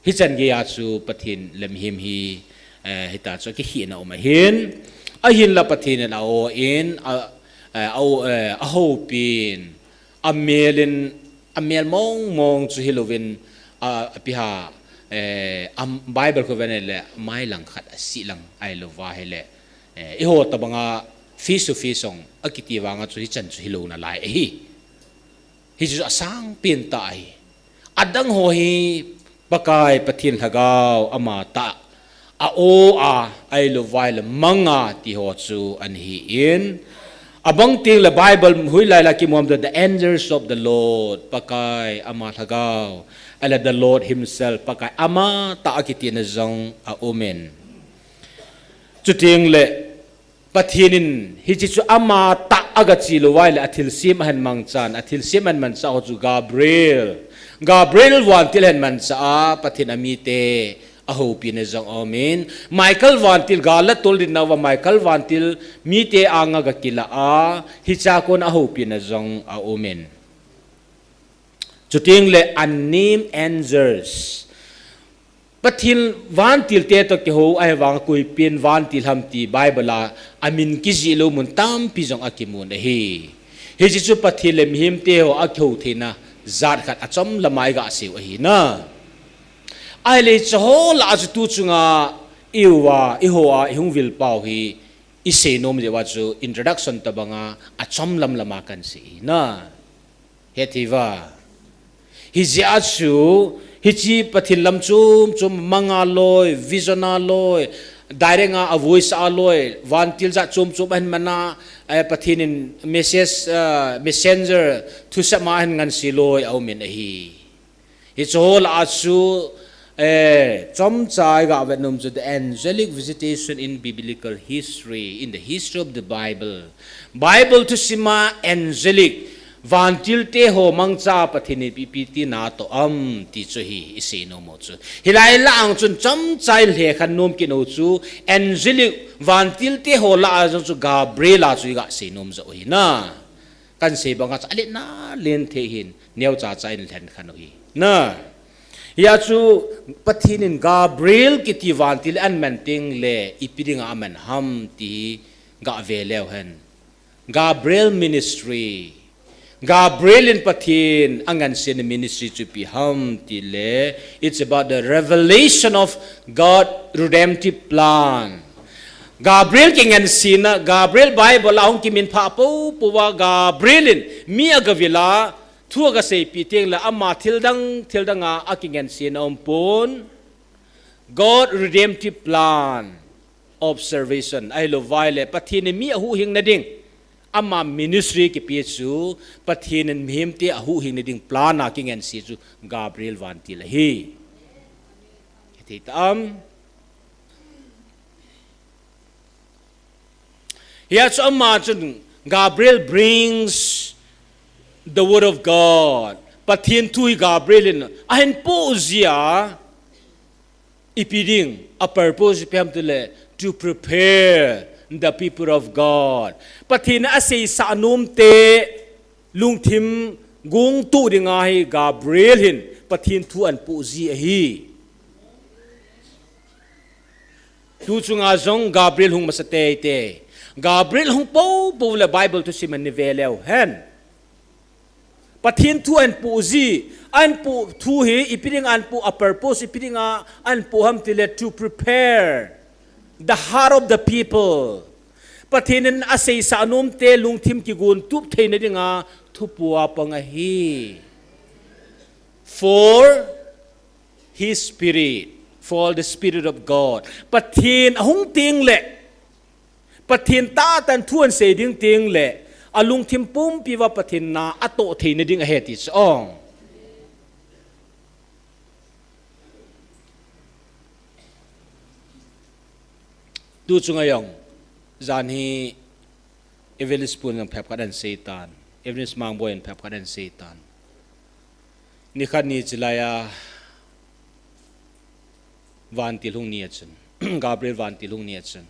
Hichan gei a chu Pathen le mihem hi, eh, hitia chu akikhehna um ahin, ahinla Pathen in a o in, a, eh, a o, eh, ahoupin, amel in, amel mong mong chu hilouvin, a, api ham, eh, am, Bible khu vet nai le, amai lang khat asih lang ahilou va ahile, eh, eiho tobanga face to face jong akiti vanga chu hichan chu hilou nalai ahi. Hichu asangpen tah ahi. Adang ho hi Pakai Pathen lhagao ama tah a o a, ahilou vai le manga ti ho chu ana hi in. Abang tengle Bible hoilai lah a kimu ham, the angels of the Lord, Pakai ama lhagao, ahile the Lord himself, Pakai ama tah a kitina jong aumin. Chutengle Pathen in hiche chu ama tah a aga chi lou vai le, athilsem ahin mangchan, athilsem ahin manchah ho chu Gabriel. Gabriel vantil ahin manchah a, Pathen amite ahoupina jong aumin. Michael vantil gal a tol dinna uva, Michael vantil mite anga aga kilah a, hichea kona ahoupina jong aumin. Chutengle unnamed angels. Pathen vantil te toh kihou ahivanga koipen vantil ham ti Bible a amin kijih lou mun tampi jong akimun ahi. Hiche chu Pathen le mihem te ho akihou theina jat khat achom lama iga seiu ahi na. Ahile hiche ho lah a chu tu chunga iuva, eiho a, ihung vil pau hi isei nom jeh uva chu introduction tobanga achom lam lama kahin sei ahi na. Hethei uva. Hijeh a chu, hiche Pathen lam chom chom manga loi, vision a loi, direct a, a voice a loi, vantil jat chom chom ahin man a, eh, Pathen in message, eh, messenger, thusei ma ahin ngansi loi aumin ahi. Hiche ho lah a chu, eh, chomcha iga vet nom chu the angelic visitation in biblical history, in the history of the Bible. Bible thusima angelic, vantil te ho mangcha Pathen in ipi ipi tina atoh am ti chu hi isei nom u chu. Hilai lah a chun chomcha ilhekhen nom kit u chu angelic vantil te ho lah a jong chu Gabriel a chu iga sei nom joh u ahi na. Kahin sei banga chu alet na len thei hin neocha cha in lhenkhen u ahi na. Hia chu Pathen in Gabriel kiti vantil ahin man tengle ipi dinga aman ham ti hi ga ve leu hen. Gabriel ministry. Gabriel in Pathen angansena ministry chu ipi ham tile, it's about the revelation of God redemptive plan. Gabriel kingansena, Gabriel Bible a hung kiminphah poupou va Gabriel in mi agavil a, thu agaseipeh tengle ama thildang, thildang a akingansena aumpon. God redemptive plan of salvation. Ahilou vai le, Pathen in mi ahuhhingna ding. Ama ministry kipe chu, Pathen in mihemte ahuhhingna ding plan a kinganse chu Gabriel vantil ahi. Hithei tam. Hia chu ama chun Gabriel brings the word of God. Pathen thu hi Gabriel in ahin pohji a, ipi ding a purpose ipi ham tile, to prepare the people of God. Pathen in aseisah nom te lungthim gongtoh dinga hi Gabriel hin Pathen thu ahin pohji ahi. Tu chunga jong Gabriel hung masa teitei. Gabriel hung popo le Bible thusim in ive leu hen, Pathen thu ahin pohji, ahin poh thu hi ipi dinga ahin poh, a purpose ipi dinga ahin poh ham tile, to prepare the heart of the people. Pathen in aseisah nom te lungthim kigontup theina dinga thuphon apang ahi. For His Spirit, for the Spirit of God. Pathen ahung teng le, Pathen tahsa thu ahin sei ding teng le, alungthim pumpi uva Pathen na atoh theina ding ahi ti chu ong. Tu chunga jong, jan hi Evangelist Pun jong phepkhat ahin sei tan, Evangelist Mangboi in phepkhat ahin sei tan. Nikhat ni chilai a, vantil hung ni a chun, Gabriel vantil hung ni a chun,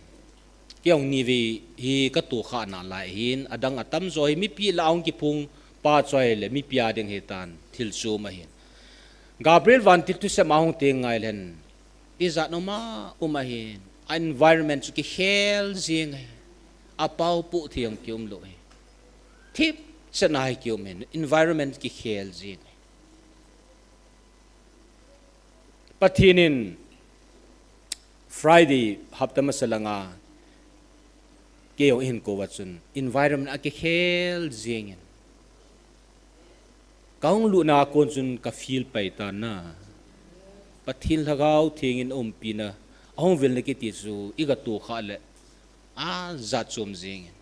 kei jong nivei hi ka tohkhah nalai ahin, adang atamjo hi mipi lah a hung kiphong pa chu ahile, mipi a ding ahitan, thil chom ahin. Gabriel vantil thusima hung teng ngai leh, ijat um a um ahin, a environment chu kikhel jing ahi. Apao poh thei jong kium lou ahi. Thipchet a hi kium ahin, environment kikhel jing ahi. Pathen in Friday hapta masa langa kei jong eihin kou uva chun environment akikhel jing in, ka hung lutna a kon chun ka feel pai tan a, Pathen Lhagao Theng in aumpina, ahung vilna kiti chu i ka tohkhah le, ajat chom jing in.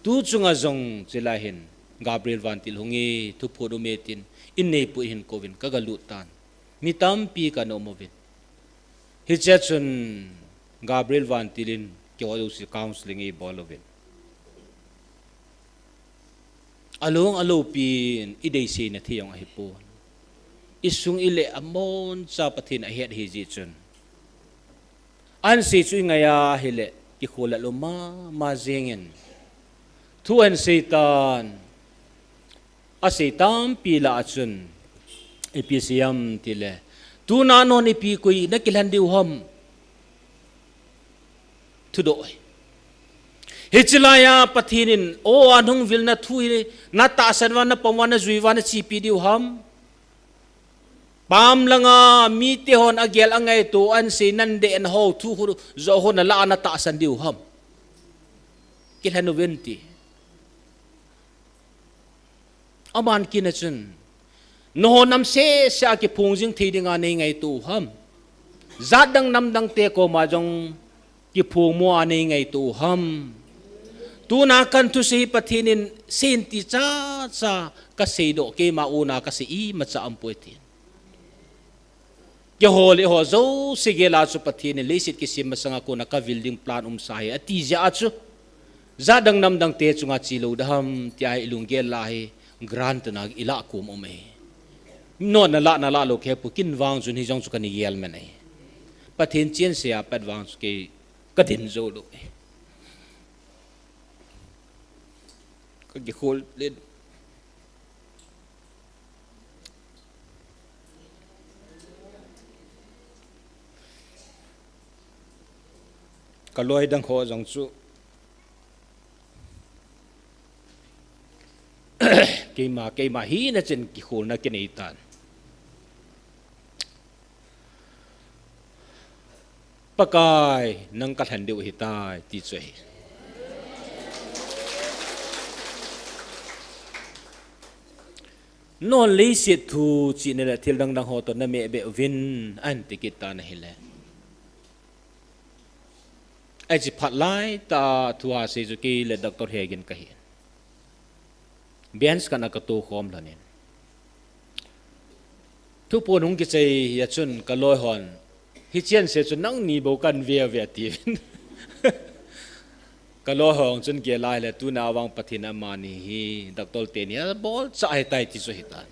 Tu chunga jong chilai hin Gabriel vantil hung e, thuphon um e tin, in neipu in hin kouvin ka ga lut tan. Mi tampi ka na um uvin. Hichea chun Gabriel vantil in keiho jouse counseling eibol uvin. Alung alopi in i deiseina thei jong ahipon, i sung i le amoncha Pathen ahet ahi jeh chun, ahin sei chu i ngai a hile, kikhol lou mama jing in. Thu ahin sei tan, asei tampi lah a chun, ipi asei ham tile, tuna nangho ipi koi na kilhen diu ham. Thudoh ahi. Hiche laiya Pathen in, o, a nung vilna thu hi, na tahsan uva, na pom uva, na jui uva, na chepi diu ham. Pam langa mite hon agel angaito, ahin sei, na dei na ho thu khu, jo ho na la a na tahsan diu ham. Kilhen uvin ti. Aban kit a chun, nangho nam sese a kiphong jing thei dinga nei ngaito u ham. Jat dang nam dang te koma jong kiphong mo a nei ngaito u ham. Tuna kahin thusei hi Pathen in sei in ti chacha kasei doh, keima u na kasei imacha aumpoi tin. Keiho le ho jouse gel a chu Pathen in leiset kisem masanga kona kavil ding plan umsa ahi ati jeh a chu, jat dang nam dang te chunga che lou ding ham tia hi ilunggel a hi grant na ilah kom um ahi. Nangho na lah na lah lou kei hepoi, ken vang chun hijong chu kana gel man ahi. Pathen chensea pat vang chu kei kadin jou lou ahi. Ka kikhol le Ka loi dang ho jong chu keima, keima hina chen kikholna kinei tan. Pakai, nang kalhen diu ahitai, ti chu ahi. Nangho leiset thu chihna le thil dang dang ho toh na meh beh uvin, ahin ti kit tan ahile. Ahi chu phat lai tah thu asei chu kei le Doctor Hegin kahi. Bench kana katou khom lhon in. Thuphon hung kichai a chun ka loi hon, hicheng se chu nangni bou kahin ve uve ati uvin. Ka loi hung chun gel lai le, tuna vang Pathen amani hi doctor teni abol cha ahitai ti chu ahitan.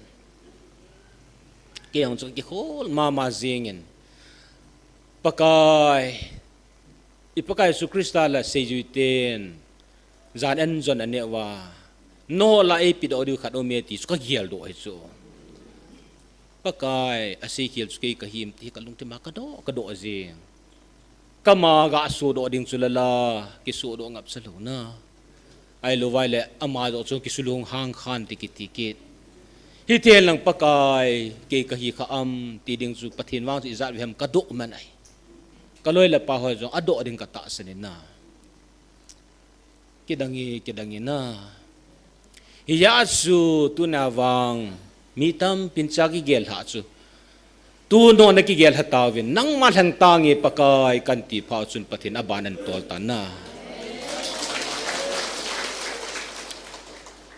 Kei hung chun kikhol mama jingin, Pakai, i Pakai Jesu Christa la seijui ten jan an jon aneh uva, nangho la eipi doh diu khat aume ti chu ka geldoh ahi chu. Pakai, asei khel chu kei kahim ti ka lungthim a ka doh, ka doh jing. Kama ga sodoh ding chu lala, kisodoh ngap cha lou na. Ahilou vai le, ama joh chu kisulhung hang khan ti kiti kit. Hiti hen lang Pakai, kei kahi kha am ti ding chu Pathen vang chu ijat ve ham ka doh man ahi. Ka loi le pa ho jong adoh ding ka tahsan in na. Kidang e, kidang e na. Hijeh chun tuna vang mi tampin cha kigel lhah chu, tun nona kigel lha tauvin, nangma lheng tange Pakai kan ti phat chun Pathen aban ahin tol tan na.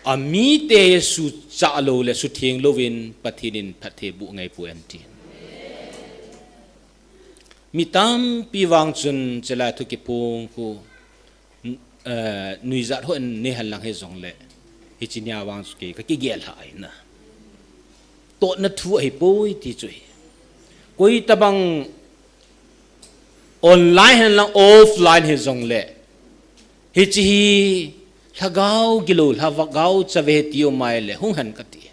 Amite suchah lou le sutheng louvin Pathen in phatthei boh ngai poi anti. Mi tampi vang chun chelai thu kiphong khu, eh, nuijat ho in nei hen lang hijongle, hiche nia vang chu kei ka kigel lhah ahi na. Totna thu ahipoi ti chu ahi. Koi tabang online hen lang offline hijongle, hiche hi lhagao gilou, lhagao chave ti um ahile hung hen kati.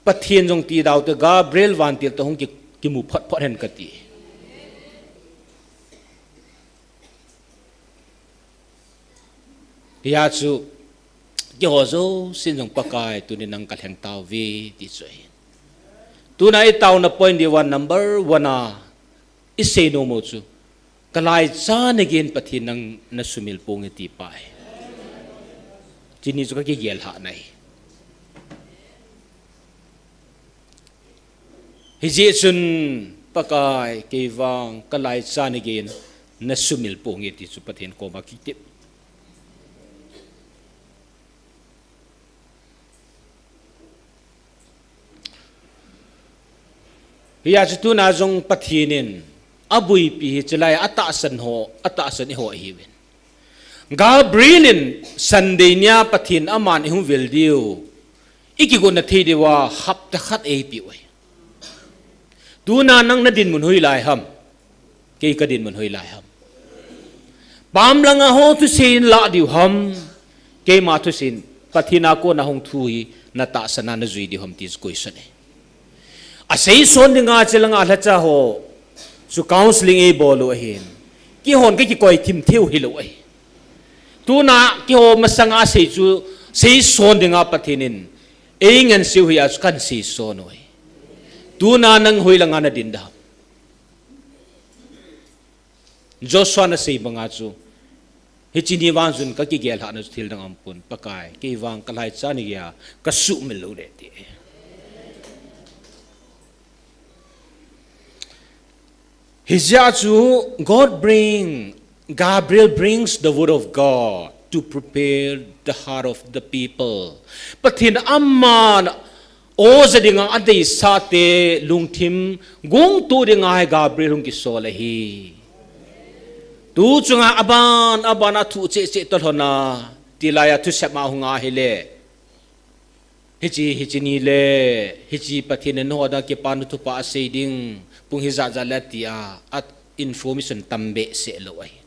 Pathen jong ti dau te, Gabriel vantil toh hung ki, kimu phot phot hen kati. Hijeh chun, keiho jousen jong Pakai, tuni nang ka lheng tauve, ti chu ahi. Tuna i taona point di uva number one a, i sei nom u chu, ka laicha nagei in Pathen nang na sumil ponge ti pa ahi. Chuni chu ka kigel lhah na ahi. Hijeh chun Pakai kei vang ka laicha nagei in na sumil ponge ti chu Pathen koma kitep. Hijeh chun tuna jong Pathen in abuipi hi chelai atahsan ho, atahsan eiho ahiuvin. Gabriel in Sunday nia Pathen aman eihung vil diu, i kigotna thei diuva hapta khat eipeh u ahi. Tuna nang na dinmun hoilai ham? Kei ka dinmun hoilai ham? Pam langa ho thusei in lah diu ham? Keima thusei in, Pathen a kona hung thu hi na tahsan a na jui diu ham ti chu question ahi. Asei son dinga chelanga lhacha ho chu counseling eibol u ahin. Keihon ka kikoi thim theiu hilou ahi. Tuna keiho masanga sei chu sei son dinga Pathen in eingansei u hijeh chun kan sei son u ahi. Tuna nang hoilanga na din dem? Joshua in asei banga chu, hiche ni vang chun ka kigel lhahna chu thil dang aumpon, Pakai, kei vang ka laicha nagei a ka sumil lou le ti. Hijeh chun God bring, Gabriel brings the word of God to prepare the heart of the people. Pathen aman oja dinga adeisahte lungthim gongto dinga hi Gabriel hung kisol ahi. Tu chunga aban, aban a thu cheh cheh toh lhon a, tilai a thusep a hung ahile, hiche, hiche ni le, hiche Pathen in nangho dinga kipana thupha asei ding, pung hijat jat le tia, a information tam behseh lou ahi.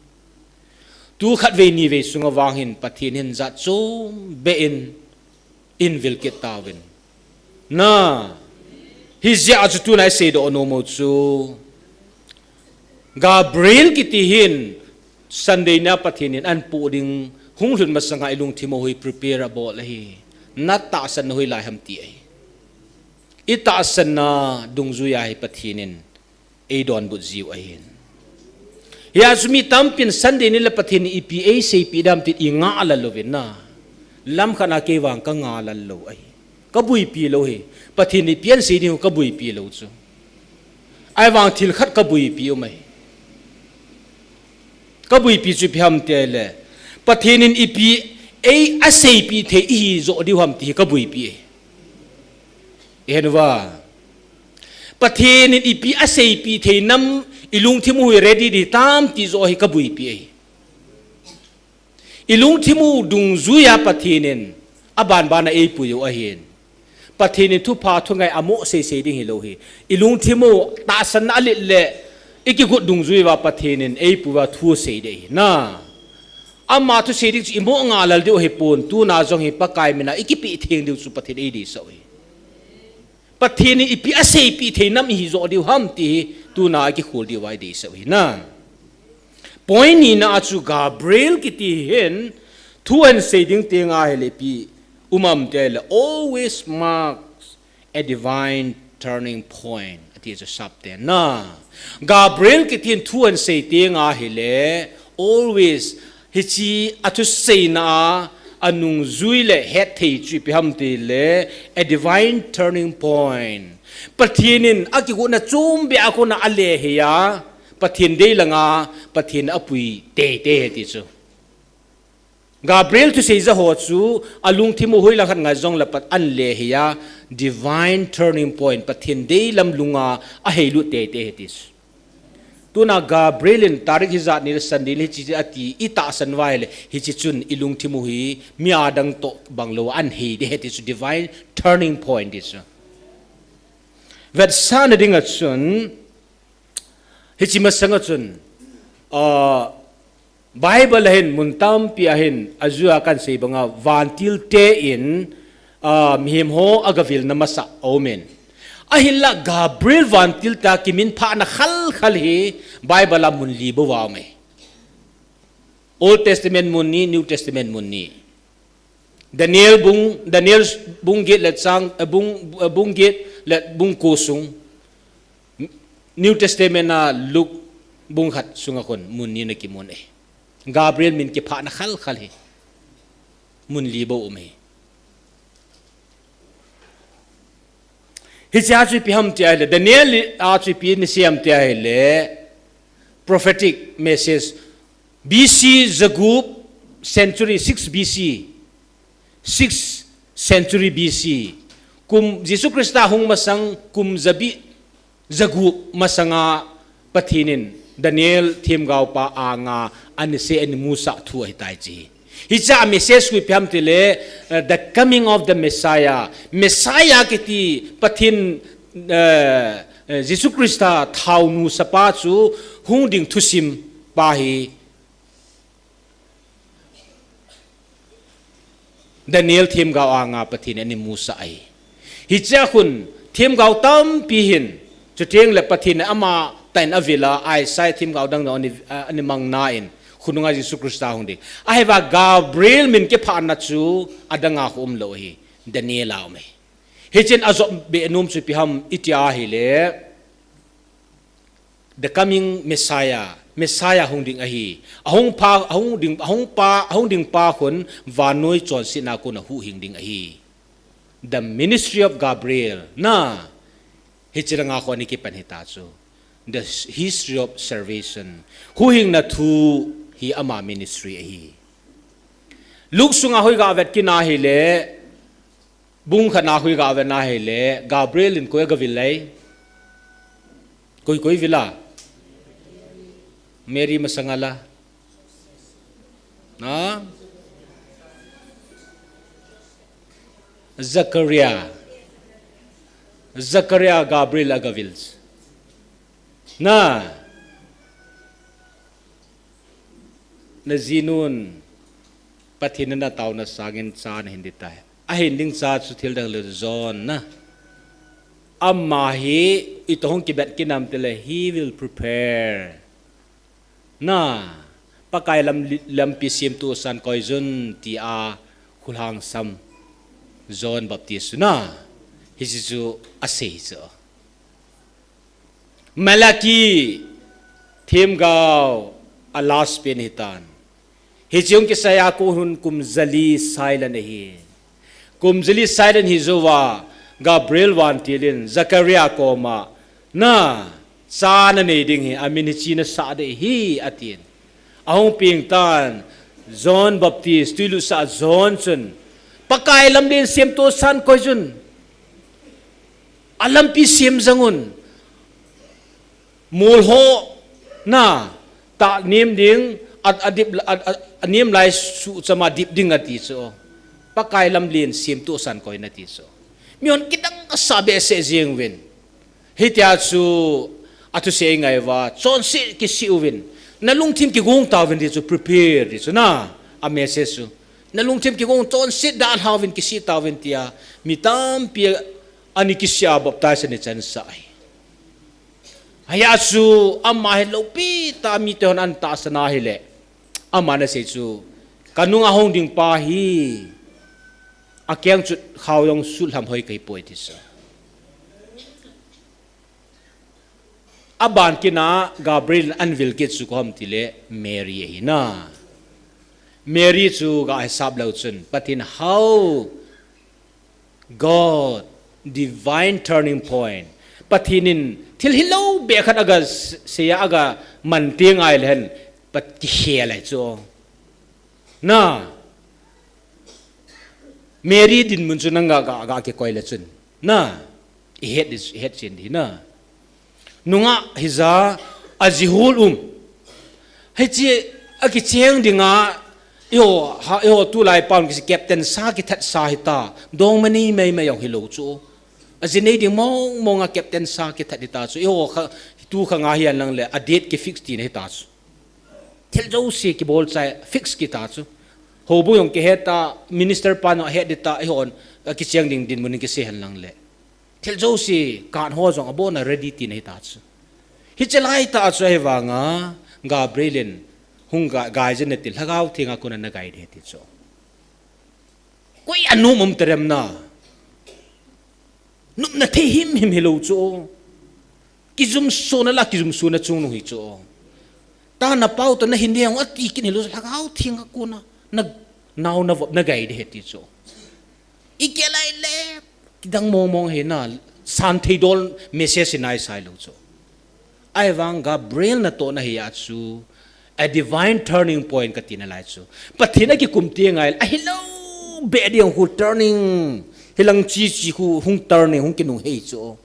Tu khatvei nivei sunga vang hin Pathen hin jat chom beh in, eivil kit tauvin. Na, hijeh chun tuna i seidoh nom u chu, Gabriel kiti hin Sunday nia Pathen in ahin poh ding hung lhun masanga i lungthim u hi prepare abol ahi. Na tahsan na hoilai ham ti ahi. I tahsanna dungjuia hi Pathen in eidonbut jiu ahin. Hijeh chun mi tampin Sunday ni le Pathen in ipi eiseipeh dem tin ingah lal louvin na. Lamkhat a kei vang ka ngah lal lou ahi. Ka buipi lou hi. Pathen in ipi ahin sei ding u ka buipi lou chu. Ahivang thil khat ka buipi um ahi. Ka buipi chu ipi ham tile, Pathen in ipi ei aseipeh thei ihi joh diu ham ti hi ka buipi ahi. Ihen uva. Pathen in ipi aseipi thei nam, ilungthim u hi ready ding tam ti joh hi kabuipi ahi. Ilungthim u dungjuiya Pathen in abanbana eipui u ahin. Pathen in thupha thungai amo seisei ding hilou hi. Ilungthim u tahsanna alet le ikigot dungjuiya Pathen in eipui uva thu asei ding ahi. Na. Ama thusei ding chu imo ngalal diu ahipon, tuna jong hi Pakai mina ikipeh theng diu chu Pathen eideisah u ahi. Pathen in ipi aseipi thei nam ihi joh diu ham ti hi tuna akikhol diuva eideisah u ahi. Na. Point nina a chu Gabriel kiti hin thu ahin sei ding tenga hile ipi um am ti ahile, always marks a divine turning point ati chu sap te na. Gabriel kiti hin thu ahin sei tenga hile, always, hiche athuseina a anungjui le hetthei chu ipi ham tile, a divine turning point. Pathen in akigotna chom beh a kona alehei a, Pathen dei langa Pathen apui teitei ahi ti chu. Gabriel thusei ja ho chu alungthim u hoilang khat ngai jongle Pathen in alehei a, divine turning point, Pathen deilam lunga aheilut teitei ahi ti chu. Tuna Gabriel in tarik hijat ni le Sunday le hiche ati, itahsan uva ahile, hiche chun ilungthim u hi mi adang toh banglou ahin hei ding ahi ti chu, divine turning point ti chu. Vetsahna dinga chun, hiche masanga chun, ah, Bible a hin mun tampi a hin, ajeh a kahin sei banga, vantil te in, ah, mihem ho agavilna masa aumin. Ahinla Gabriel vantil te a kiminphahna khalkhal hi Bible a mun li bou a aume. Old Testament mun ni, New Testament mun ni. Daniel bung, Daniel bung get le chang, eh, bung, eh, bung get le bung ko sung. New Testament a Luke bung khat sunga khun mun ni ana kimun e. Gabriel min kiphahna khalkhal hi mun li bou um e. Hiche a chu ipi ham ti ahile, Daniel a chu ipi ana sei am ti ahile, prophetic message, B C jagup century, six B C, six century B C, kum Jesu Christa hung masang kum jabi jagup masanga Pathen in Daniel themgaopa anga ana sei ana musah thu ahitai hiche. Hiche a message chu ipi ham tile, uh, the coming of the Messiah. Messiah kiti Pathen, uh, uh, Jesu Christa thao nusapa chu hung ding thusim pa hi Daniel themgao anga Pathen in ana musah ahi. Hiche a khun themgao tampi hin, chuteng le Pathen in amatah in avil a, Isaiah themgao dang jong ana, ana mang na in, khonunga Jesu Christa hung ding. Ahivang Gabriel min kiphahna chu adang a khu umlou ahi, Daniel a um ahi. Hichun ajop be nom chu ipi ham iti ahile, the coming Messiah, Messiah hung ding ahi. Ahung pa, ahung ding, ahung pa, ahung ding pa khun vannoi chonsetna a kona huhhing ding ahi. The ministry of Gabriel. Na, hiche langa khu ana kipan hita chu. The history of salvation. Huhhingna thu hi ama ministry ahi. Luke sunga hoiga vet kit ahile, bung khatna hoiga vet ahile, Gabriel in koi agavil lei. Koi, koi avil a? Mary masanga la. Na? Zakaria. Zakaria Gabriel agavil. Na. Najinun Pathen in nataona sangin cha nahin ding tai. Ahin ding cha chu thil dang le John na. Ama hi itoh hung kibet kit nam tile, he will prepare. Na, Pakai lam, lampi semtoh san koijun tia khulhang sam John Baptist na. Hiche chu asei chu. Malachi themgao a last pen hitan. Hiche hung kisai a kon hun kum jali silent ahi. Kum jali silent hi jouva Gabriel vantil in Zakaria koma, na, cha nanei ding hi, amin hiche nasah ding ahi, atin. Ahung peng tan, John Baptist, twilutsah John chun, Pakai lamlen semtoh san koijun. Alampi sem jangun. Mol ho na, ta nem ding, a, a dip, a, a, a nem lai suh chama dip ding ati chu. Pakai lamlen semtoh san koi nati chu. Mihon kidang kasa behseh jeng uvin. Hitia chu, athusei ngai uva, chonset kisih uvin. Na lungthim kigong tauvin ti chu, prepare ti chu na, a message chu. Na lungthim kigong chonset dalha uvin kisih tauvin tia, mi tampi ani kisih a baptize ani chansah ahi. Hijeh a chu ama hi lopi tah mite hon ana tahsan ahile. Aman asei chu, ka nunga hung ding pa hi, akeng chut khao jong sut lham hoi kahi poi ti chu. Aban kit a Gabriel ana vil kit chu koi ham tile Mary ahi na. Mary chu ga hisap leu chun, Pathen how God, divine turning point. Pathen in thil hilou behkhat aga s-, seiya aga man teng ahile hen, Pat kikhel ahi chu. Na. Mary dinmun chu nang ga, ga, ga kikoi le chun. Na. I het di, i het chen di na. Nungah hija, ajihul um. Hiche akicheng dinga, eiho, ha, eiho tulai pan kisi captain sa kithat sa hita. Dongma nei mai mai jong hilou chu. Aji nei ding mong mong a captain sa kithat hita chu. Eiho kha, tu khang a hihen lang le, a date kifix tina hita chu. Thil jouse kibol chai, fix kita chu. Houbung jong kihet ta, minister pan jong ahet ding ta, eihon, akicheng ding dinmun kisei hen lang le. Thil jouse, kan ho jong abon a ready tina hita chu. Hiche lai tah chu ahivanga, Gabriel in, hung ga, gai jin nati Lhagao Theng a kon ana gai ding ti chu. Koi a nom um ta dem na. Nopna thei himhim hilou chu. Kijum sona la, kijum sona chungnung hi chu. Ta na pao to na hin ding ati kit hilou chu, Lhagao Theng a kon a. Na, nao na vop na gai ding ahi ti chu. I kei lai le, kidang mong mong hi na, san thei dol message hi nai sai lou chu. Ahivang Gabriel natohna hi a chu, a divine turning point kati nalai chu. Pathen akikum teng ahile, ahilou beh ding khu turning, hilang chi chi khu hung turning, hung kinung hei chu.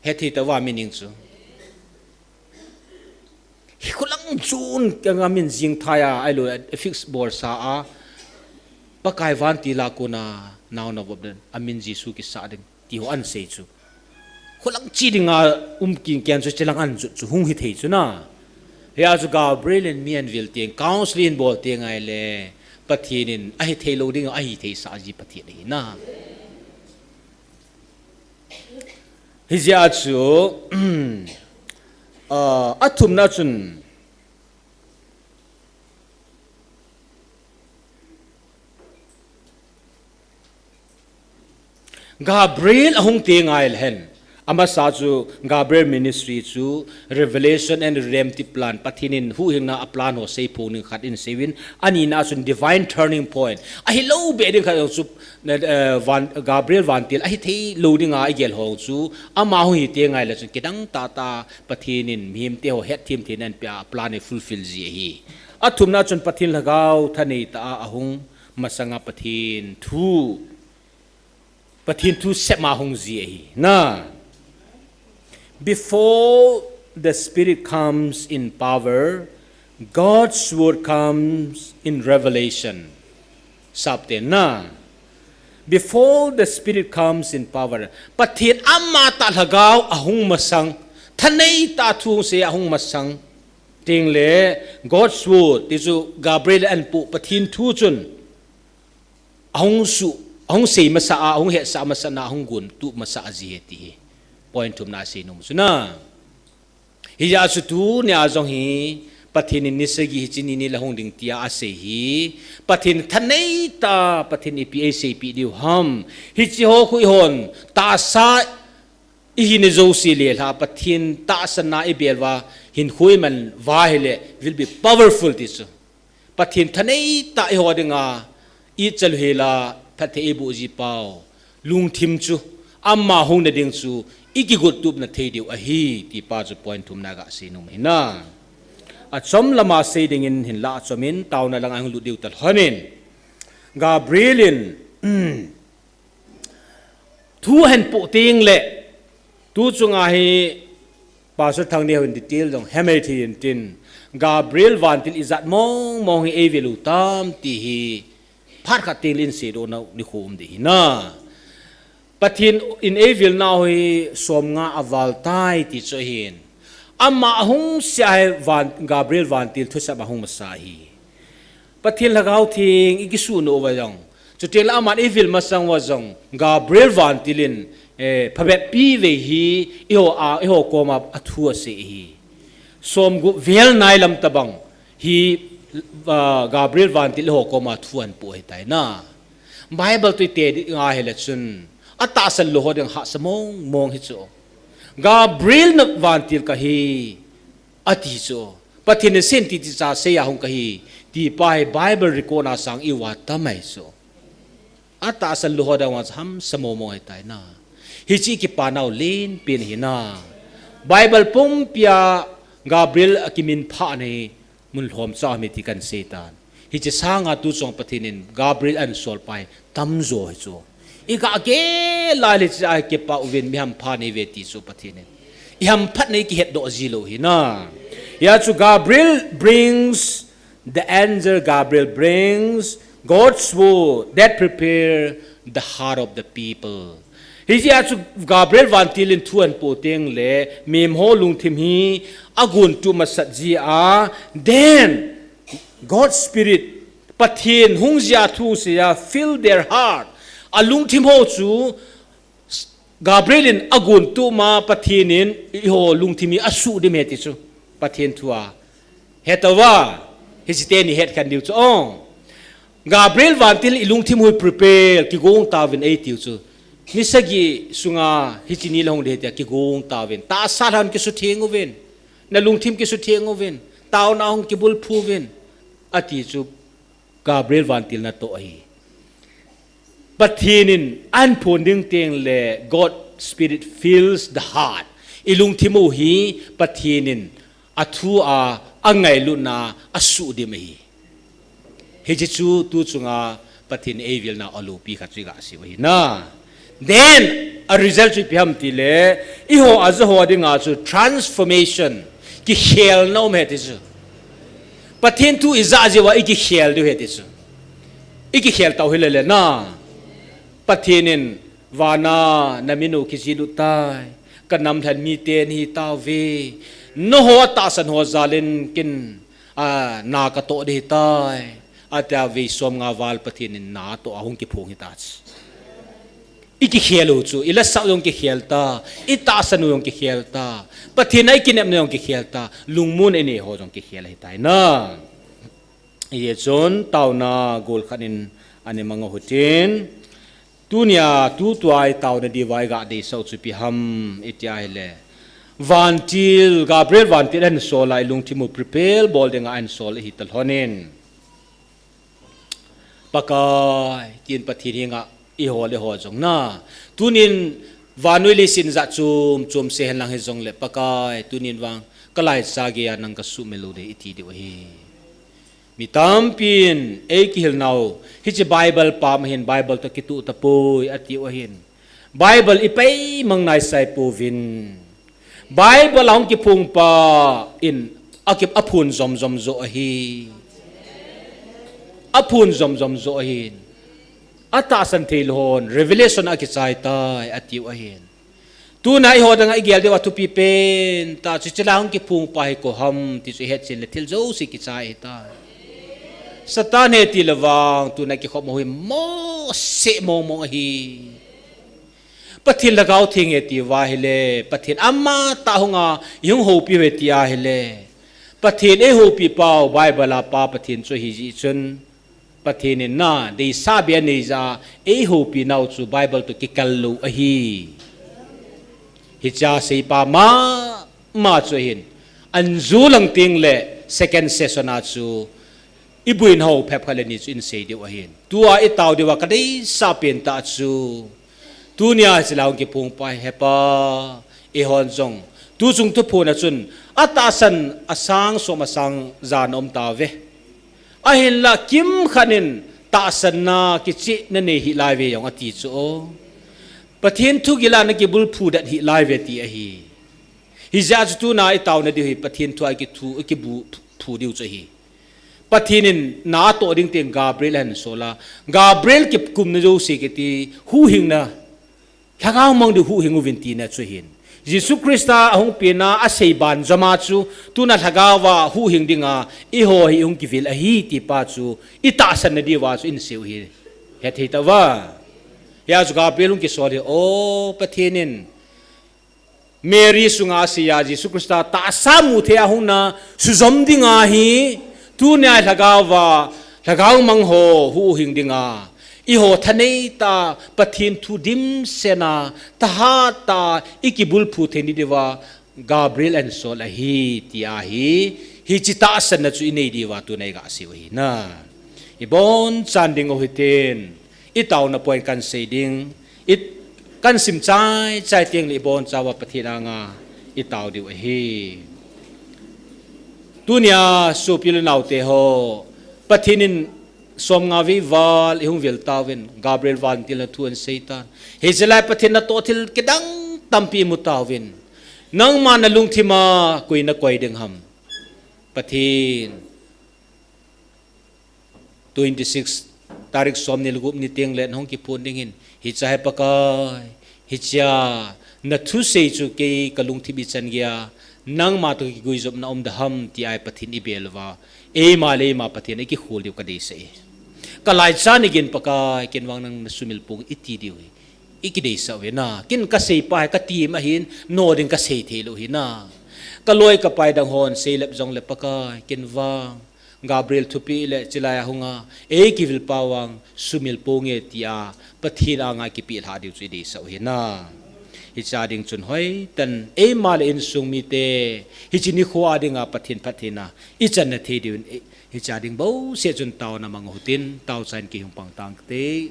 Hethei tauva meaning chu. Khulang chun kanga min jing thai a, ahilou, fix bol sa a, Pakai vantil a kon a, nao na vop den, amin Jesu kisah ding. Ti ho ana sei chu. Khulang chi dinga um king ken chu chilang ana jot chu hung hithei chu na. Hia chu Gabriel in mi ana vil teng, counseling bol teng ahile, Pathen in ahithei lou ding, ahitheisah ji Pathen ahi na. Hijeh a chu, ah, athumna chun, Gabriel ahung teng ahile hen. Amasa chu Gabriel ministry chu revelation and redemptive plan. Pathen in huhhingna a plan ho seiphong ding khat in seiyun. Anina chun divine turning point. Ahilou beh ding khat chu, eh, van, Gabriel vantil ahithei lou dinga igel ho chu. Ama hung hi teng ahile chun kidang tah tah Pathen in mihemte ho hetthem theina anapeh a plan hi fulfill ji ahi. Athumna chun Pathen Lhagao thanei tah a ahung masanga Pathen thu, Pathen thu sema hung ji ahi. Na. Before the Spirit comes in power, God's word comes in revelation. Sapte na. Before the Spirit comes in power. Pathen amatah Lhagao ahung masang. Thanei tah thu hung sei ahung masang. Tengle God's word, ti chu Gabriel ana pu Pathen thu chun. Ahung su, ahung sei masa a, ahung hetsah masa na, ahung gon tup masa a ji ahi ti hi. Point thumna a seinom chu na. Hijeh a chu tunia jong hi, Pathen in ni sagi hiche ni ni le hung ding tia asei hi. Pathen thanei tah, Pathen ipi eiseipeh diu ham. Hiche ho khu eihon, tahsa ihina jouse le lha, Pathen tahsanna ibel uva, hinkho iman uva ahile, will be powerful ti chu. Pathen thanei tah eiho dinga, ichan hela, phatthei eiboh ji pau. Lungthim chu, ama hung na ding chu, ikigot tupna thei diu ahi, ti pa chu point thumna ga seinom ahi na. Achom lama sei dingin hinlah achomin, taona langa hung lut diu talhon in. Gabriel in, thu ahin poh tengle, tu chunga hi, Pastor Thangneo hin detail jong hemei thei intin, Gabriel vantil ijat mong mong hi eivil u tam ti hi phat khat teng le in seidoh nau nikho um ding ahi na. Pathen in eivil nau hi somnga aval tai ti chu ahin. Ama ahung sia hi van, Gabriel vantil thusei a ahung masa ahi. Pathen Lhagao Theng i kisuh nau va jong, chuteng le aman eivil masang uva jong, Gabriel vantil in, eh, phabep pi vei hi eiho a, eiho koma athu asei ahi. Somgup vel nai lam tabang hi, ah, Gabriel vantil eiho koma thu ahin po ahitai na. Bible toh i te ding ahile chun, atahsan lou ho ding hahsa mong mong hi chu. Gabriel na vantil kahi, ati chu. Pathen in asei in titi cha sei a hung kahi, ti pa hi Bible record na sang i uva tam ahi chu. Atahsan lou ho ding uva chu hamsa mong mong ahitai na. Hiche i kipa nau len pen ahi na. Bible pumpi a Gabriel akiminphah na hi mun lhom cha mi ti kan sei tan. Hiche sanga tu chunga Pathen in Gabriel ahin sol pa hi tamjo ahi chu. I gah gel a le hiche a kipa uvin mi hampha nei uve ti chu Pathen in. I hamphatna i kihetdoh ji lou ahi na. Hia chu Gabriel brings, the angel Gabriel brings God's word that prepare the heart of the people. Hiche a chu Gabriel vantil in thu ahin po teng le, mihem ho lungthim hi agontup masat ji a, then God's Spirit, Pathen hung jia thu sei a, fill their heart. Alungthim ho chu Gabriel in agontup ma Pathen in eiho lungthim hi asuhdim ahi ti chu. Pathen thu a. Hetauva, hiche teni het khen diu chu. Oh. Gabriel vantil i lungthim hi prepare, kigong tauvin eitiu chu. Ni sagi sunga hiche ni le hung ding ahi tia kigong tauvin. Tahsa lhan kisutheng uvin. Na lungthim kisutheng uvin. Taona hung kibulphu uvin. Ati chu Gabriel vantil natoh ahi. Pathen in ahin phon ding teng le God Spirit fills the heart. I lungthim u hi Pathen in athu a, angailutna a asuhdim ahi. Hiche chu tu chunga Pathen eivilna alopi khat chu i gah sei u ahi na. Then, a result chu ipi ham ti le, eiho aja ho dinga chu transformation, kikhelna um ahi ti chu. Pathen thu i ja jeh uva i kikhel diu ahi ti chu. I kikhel tau hi le le na. Pathen in, vana na min u kijih lut tai. Ka nam lhen mite nahi tauve. Nangho tahsan ho jal in ken, a, na ka toh ding ahitai. Atia vei somnga val Pathen in na toh a hung kiphong hita chu. I kikhel u chu, i lasah u jong kikhel ta, i tahsan u jong kikhel ta, Pathen a i kinepna jong kikhel ta, lungmonna i nei ho jong kikhel ahitai na. Hijeh chun taona gol khat in ana mang u hitin, tunia tutua i taona diuva i gah deisah u chu ipi ham i ti ahile, vantil, Gabriel vantil ahin sol a i lungthim u prepare bol dinga ahin sol ahi talhon in. Pakai, tin Pathen henga i hol i hol jong na. Tunin vannoi leiset in jat chom chom se henlang hijongle Pakai, tunin vang ka laicha geiya nang ka suhmil u ding i ti diu ahi. Mi tampin ei kihil nau, hiche Bible pam hin Bible toh kitoh tapoi ati u ahin. Bible i pai mang naisai pouvin. Bible a hung kiphong pa in a ki, aphon jom jom jo ahi. Aphon jom jom jo ahin. Atahsan thei lou hon, revelation a kichai tai, ati u ahin. Tuna eiho dinga i gel diu a thupi pen tah chu, hiche la hung kiphong pa hi koi ham ti chu i het chen le thil jouse kichai ahitai. Satan he ti le vang, tuna kikhop u hi moseh mong mong ahi. Pathen Lhagao Theng e ti uva ahile, Pathen amatah hunga i hung houpi uve ti ahile, Pathen ei houpi pau, Bible a pa Pathen chu ahi jeh chun, Pathen in na, deisah beh anei jeh a, ei houpi nau chu Bible toh kikal lou ahi. Hichea seipa mama chu ahin, an ju lang teng le second session a chu, i buina ho phep khat le ni chu in sei diu ahin. Tua i tao diuva ka deisah pen tah chu, tunia hiche la hung kiphong pa hi Hepa, eihon jong tu chung thuphon a chun atahsan asang som asang ja na um tauve. Ahinla kimkhat in tahsanna kicheh na nei hih lai uve jong ati chu o. Pathen thugil a na kibulphu det hih lai uve ti ahi. Hijeh chun tuna i tauna diu hi Pathen thu a i kithu, i kibu thu diu chu ahi. Pathen in na atoh ding teng Gabriel ahin sol a. Gabriel kikumna jouse kiti huhhingna, lhagao mang diu huhhing uvin tina chu ahin. Jesu Christa ahung penna asei banjom a chu tuna lhagao a huhhing dinga eiho hi hung kivil ahi ti pa chu i tahsanna diuva chu in seiu hi. Hethei tauva. Hia chu Gabriel hung kisol hi, o Pathen in Mary sunga asei a Jesu Christa tahsa mu thei a hung na sujom dinga hi, tunia lhagao a, lhagao mang ho huhhing dinga, eiho thanei ta Pathen thu dimset a, thahat ta i kibulphu thei ni diuva Gabriel ahin sol ahi, tia hi, hiche tahsanna chu i nei diuva tuna i gasei u ahi na. I bonchan ding u hitin. I tauna point kan sei ding, i kan sim chai chai teng le i bonchauva Pathen anga i tau diu ahi. Tunia sopi le naote ho, Pathen in somnga vei val i hung vil tauvin, Gabriel vantilna thu ahin sei tan. Hiche lai Pathen natoh thil kidang tampi i mu tauvin. Nangma na lungthim a koi na koi ding ham? Pathen. Twenty six tarik somni le gup ni teng le nahung kiphun ding hin, hiche hi Pakai, hiche a na thusei chu kei ka lungthim ichan geiya, nangma toh kiguijopna um da ham tia Pathen i bel uva, eima le eima Pathen i kikhol diu ka deisah e. Ka laicha ni gin Pakai, ken vang nang na sumil pong i ti diu hi i kideisah uve na. Ken ka sei pa hi ka tim ahin, no ding ka sei thei lou hi na. Ka loi ka pai dang hon seilep jong le Pakai, ken vang Gabriel thupeh le chilai a hunga, ei kivil pa vang sumil ponge tia Pathen anga kipelha diu chu i deisah u hi na. Hiche a ding chun hoitah in eima le insung mite, hiche nikho a dinga Pathen phattheina i channa thei diuvin, hiche a ding bouseh chun taona mang u hitin, taochain kei hung pang tang kate.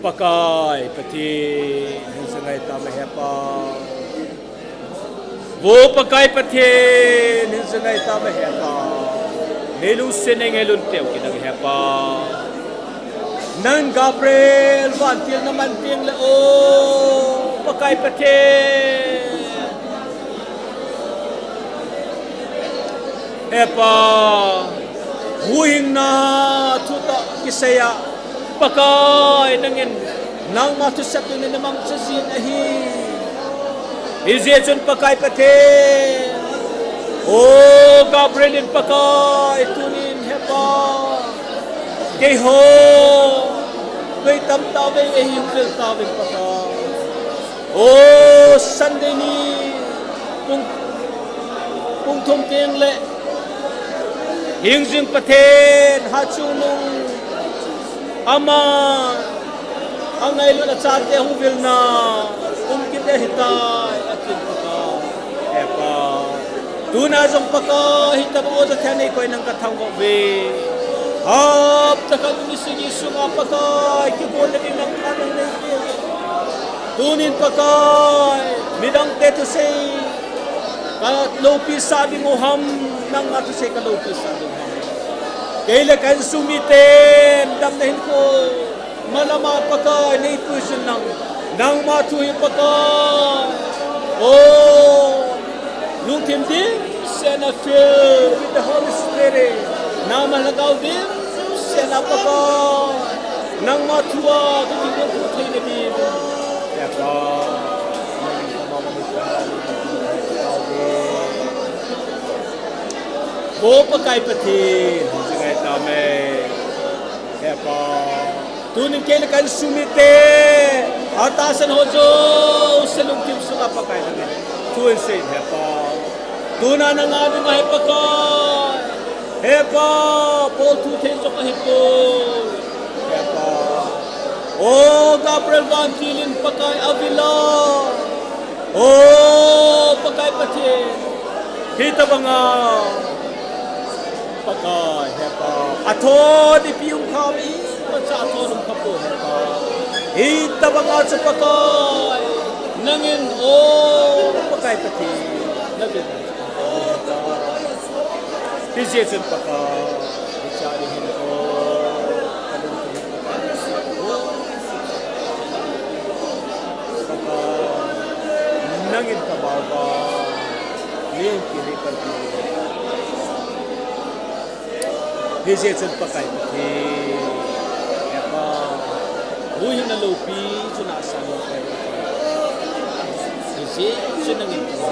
Pakai Pathen, hinsa ngai taume Hepa. Vo Pakai Pathen, hinsa ngai taume Hepa. Nei lungset nei ngailun teu kit nang Hepa. Nang Gabriel vantil na man teng le o Pakai Pathen. Hepa, huhhingna thutah kiseiya, Pakai nangin, nangma thusei dingin na mangcha jin ahi. Hijeh chun Pakai Pathen, o Gabriel in Pakai tunin Hepa, keiho, koi tam tauve, ei hung vil tauve Pakai. O Sunday ni pung, pung thum teng le hingjing Pathen, hatchungnung ama angailut achate hung vilna um kit ahitai, atin Pakai. Hepa. Tuna jong Pakai, hitobang o jathei nei koi nang ka thangvah uve. Hapta khat ni sagi sunga Pakai, kigolna ding nang ka nang nei uve. Tunin Pakai, midangte thusei ka loupi sah ding u ham, nangma thusei ka loupi sah ding u ham. Kei le ka insung miten damna hinkho, malama Pakai, nei puijin nang, nangma thu hi Pakai. O, lungthim dimset a fill with the Holy Spirit. Nangma lhagao dimset a Pakai, nangma thu a ka kigong thu thei na ding. Hepa. O Pakai Pathen, hinsa ngai taume. Hepa. Tunin kei le ka insung mite, atahsan ho jouse lungthim sunga Pakai nangin thu hin sei in Hepa. Tuna nanga dinga hi Pakai. Hepa, bol thu thei jong ahipoi. Hepa. O Gabriel vantil in Pakai avil a. O Pakai Pathen. Hitobanga Pakai, Hepa. Athon ipi um kham imacha athon um khapoi Hepa. Hitobanga chu Pakai. Nangin, o Pakai Pathen. Navil. Hijeh chun Pakai, hiche a ding hin ko, ka lungthim hin Pakai, Pakai, Len kiri pan pi. Hijeh chun Pakai Pathen, Hepa, huhhingna loupi chu nahsan loupi. Hijeh chun nangin kava.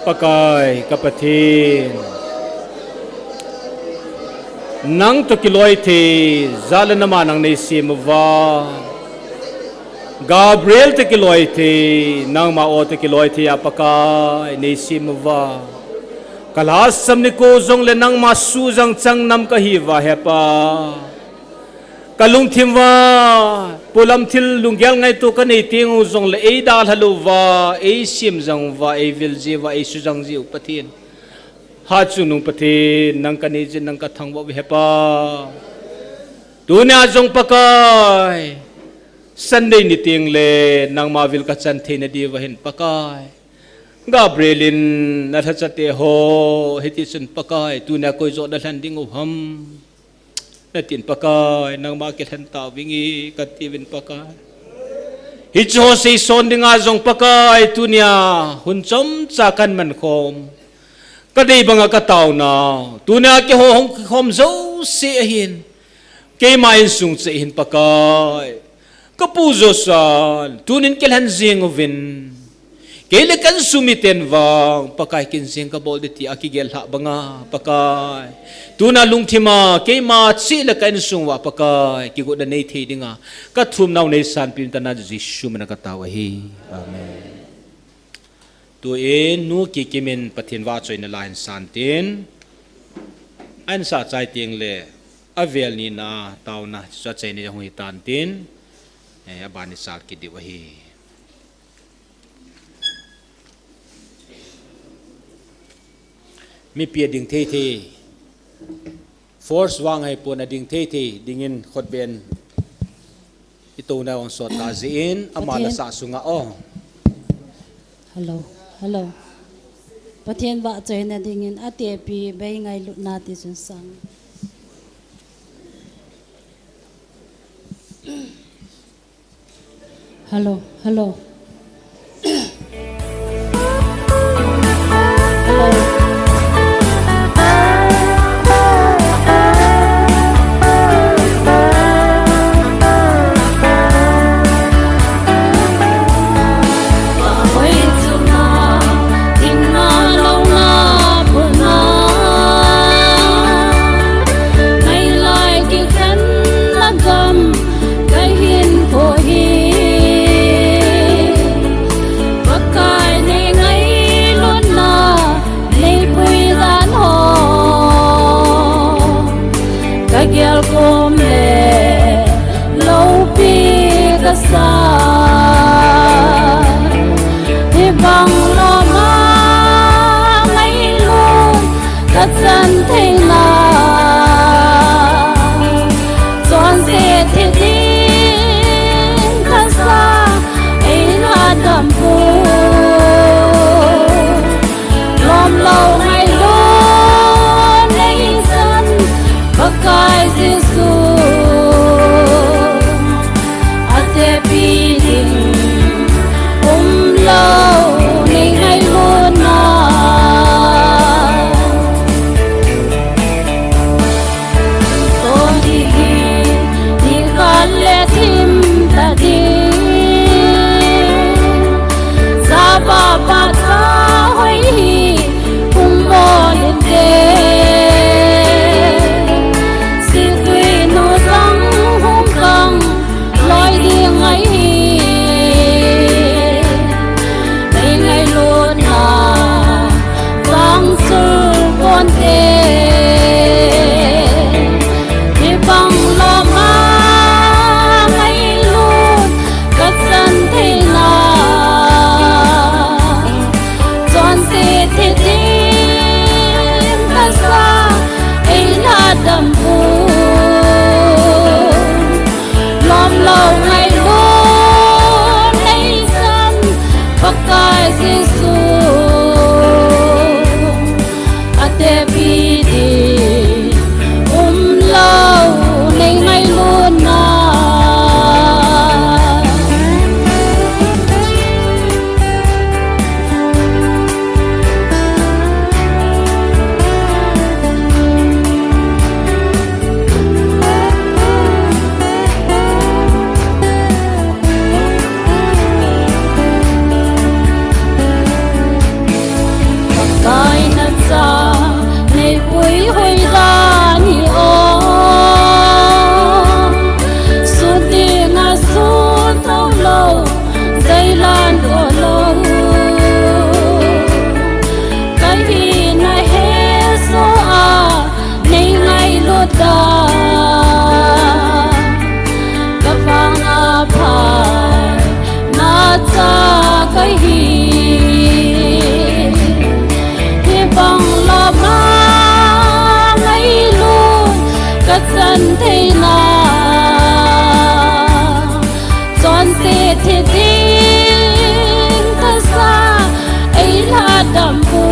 Pakai ka Pathen, nang toh kiloi thei, jat le nam a nang nei sem uva. Gabriel toh kiloi thei, nangma o toh kiloi thei a Pakai nei sem uva. Ka lhasam nikho jong le nangma sujang chang nam kahi uva Hepa. Ka lungthim uva, polam thil lunggel ngaito ka nei teng u jong le ei dalha lou uva, ei sem jang uva, ei vil ji uva, ei sujang ji u Pathen. Hatchungnung Pathen, nang ka nei jin, nang ka thangvah uve Hepa. Tunia jong Pakai, Sunday ni teng le, nangma vil ka chan theina diuva hin Pakai. Gabriel in na lhacha te ho, hiti chun Pakai, tunia koi joh na lhen ding u ham. Na tin Pakai, nangma kilhen tauvinge, ka tiuvin Pakai. Hiche ho seison dinga jong Pakai, tunia hun chomcha kan man khom. Ka dei banga ka taonau. Tunia keiho hung kikhom jouse ahin. Keima insung cheh hin Pakai. Ka pu Joshua, tunin kilhen jing uvin. Kei le ka insung miten vang, Pakai kin jing ka bol ding tia kigel lhah banga, Pakai. Tuna lungthima, keima cheh le ka insung uva, Pakai. Kigotna nei thei dinga. Ka thumnau nei sanpeh in tana Jesu mina ka tao ahi. Amen. Tuin nu Kikim in Pathen vahchoina la hin san tin, ahin sah chai teng le, avel nina taona chu achaina jong hung hitan tin, eh, aban isal kit diu ahi. Mipi ading thei thei. Force vang ahipon, ading thei thei dingin khutbeh in i touna hung sot ta jeh in, ama Pathen la sah sunga o. Hello, hello. Pathen vahchoina dingin atepi bei ngailutna ti chun sang. Hello, hello. Tepi ding umlou nei ngailutna. Tuni hi nikhat le thim tading. Java pata hoi hi hung bol inte. Situi nu jong hung kang loi ding ahi. Nei ngailutna vang chul ponte. Hibang loma ngailut kachan theina. Chonse thi ding tasa eina dampu. Lomlou ngailut nei chan Pakai Jesu. Atepi ding umlou nei ngailutna. Pakai nacha neipui hoi dan hi o. Sun dinga sun thou lou, jailan thou lou. Kahi nahe soh a, nei ngailut a. Kavang aphai nacha kahi. Hibang loma ngailut kachan theina. Chonse thi ding tasa eina dampu.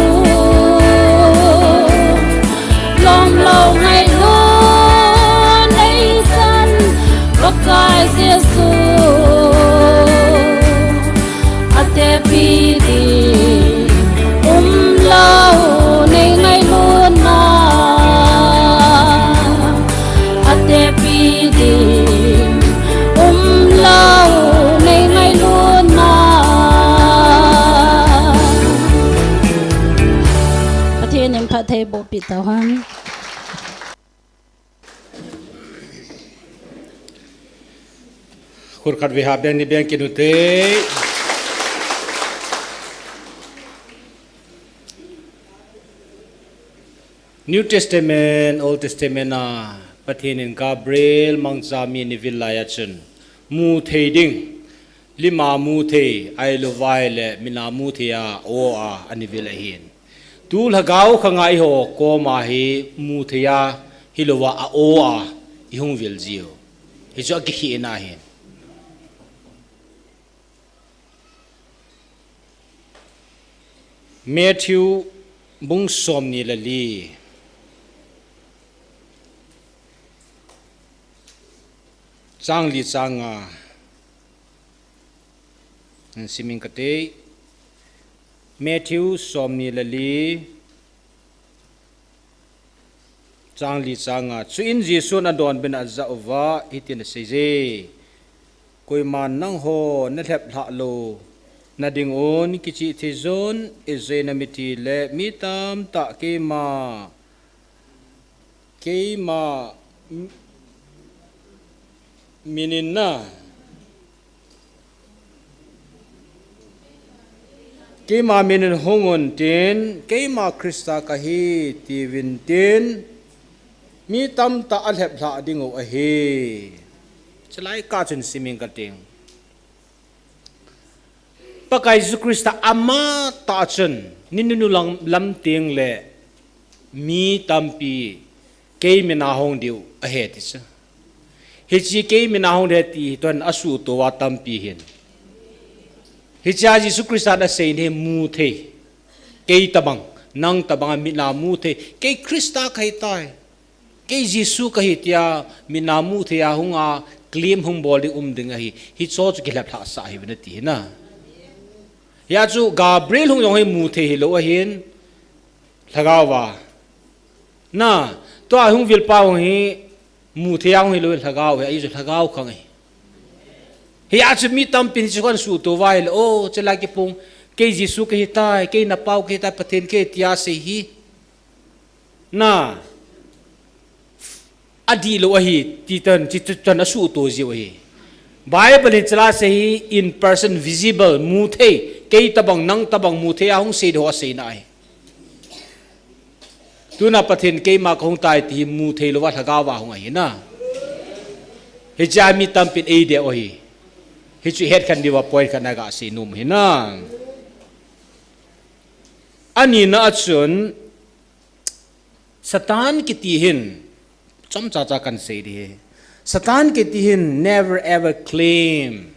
Lomlou ngailut nei chan Pakai Jesu. Atepi ding umlou nei ngailutna. Atepi ding umlou nei ngailutna. Pathen in phattheiboh peh tauhen. Khut khat vei ha beng ni beng kit ute. New Testament, Old Testament a Pathen in Gabriel mangcha mi ana vil lai a chun, mu thei ding, lima mu thei, ahilouva ahile mit a mu thei a, o a, ana vil ahin. Tu lhagao khang a eiho koma hi mu thei a, hilouva a o a, ihung vil jiu. Hichu akikhehna ahin. Matthew bung somni le li, chang li chang nga, simin kate. Matthew somni le li, chang li chang nga. Chuin Jesun adonbutna ajah uva hitin aseije. Koiman nangho nalhep lhah louna dingun kichih thei jon, ijeh inem itile mi tamtah keima, keima m-, minin na, keima minin hungun tin, keima Christa kahi tiuvin tin, mi tamtah alhep lhah dingu ahi. Chulai kah chun simin kating. Pakai Jesu Christa amatah chun, ni nunu lam, lam tengle mi tampi kei mina hung diu ahi ti chu. Hiche kei mina hung ding ahi ti hi tuhin asuhtoh uva tampi hin. Hichea Jesu Christa in asei hi mu thei. Kei tobang, nang tobang a mit a mu thei. Kei Christa kahitai. Kei Jesu kahi tia mit a mu thei a hung a claim hung bol ding um ding ahi. Hicho chu kilhep lhah sah ahi ve nati hi na. Hia chu Gabriel hung jong hi mu thei hilou ahin, lhagao va. Na, tua hung vilpa hung hi mu thei a hung hilou in lhagao hi, ahi chu lhagao khang ahi. Hia chu mi tampin hichu kan suhto uva ahile, o, chulai kipung, kei Jesu kahi tai, kei na pau kahi tai, Pathen kahi tia sei hi. Na, adihlou ahi, ti tan, ti tan asuhto jiu ahi. Bible in chulai sei hi in person visible, mu thei, kei tobang, nang tobang mu thei a hung sei ding ho aseina ahi. Tuna Pathen keima kahung tai ti hi mu thei louva lhagao va hung ahi na. Hichea mi tampin eidei u ahi. Hichu het khen diuva point khat na gasei nom u ahi na. Anina a chun, Satan kiti hin, chomcha cha kan sei ding ahi. Satan kiti hin never ever claim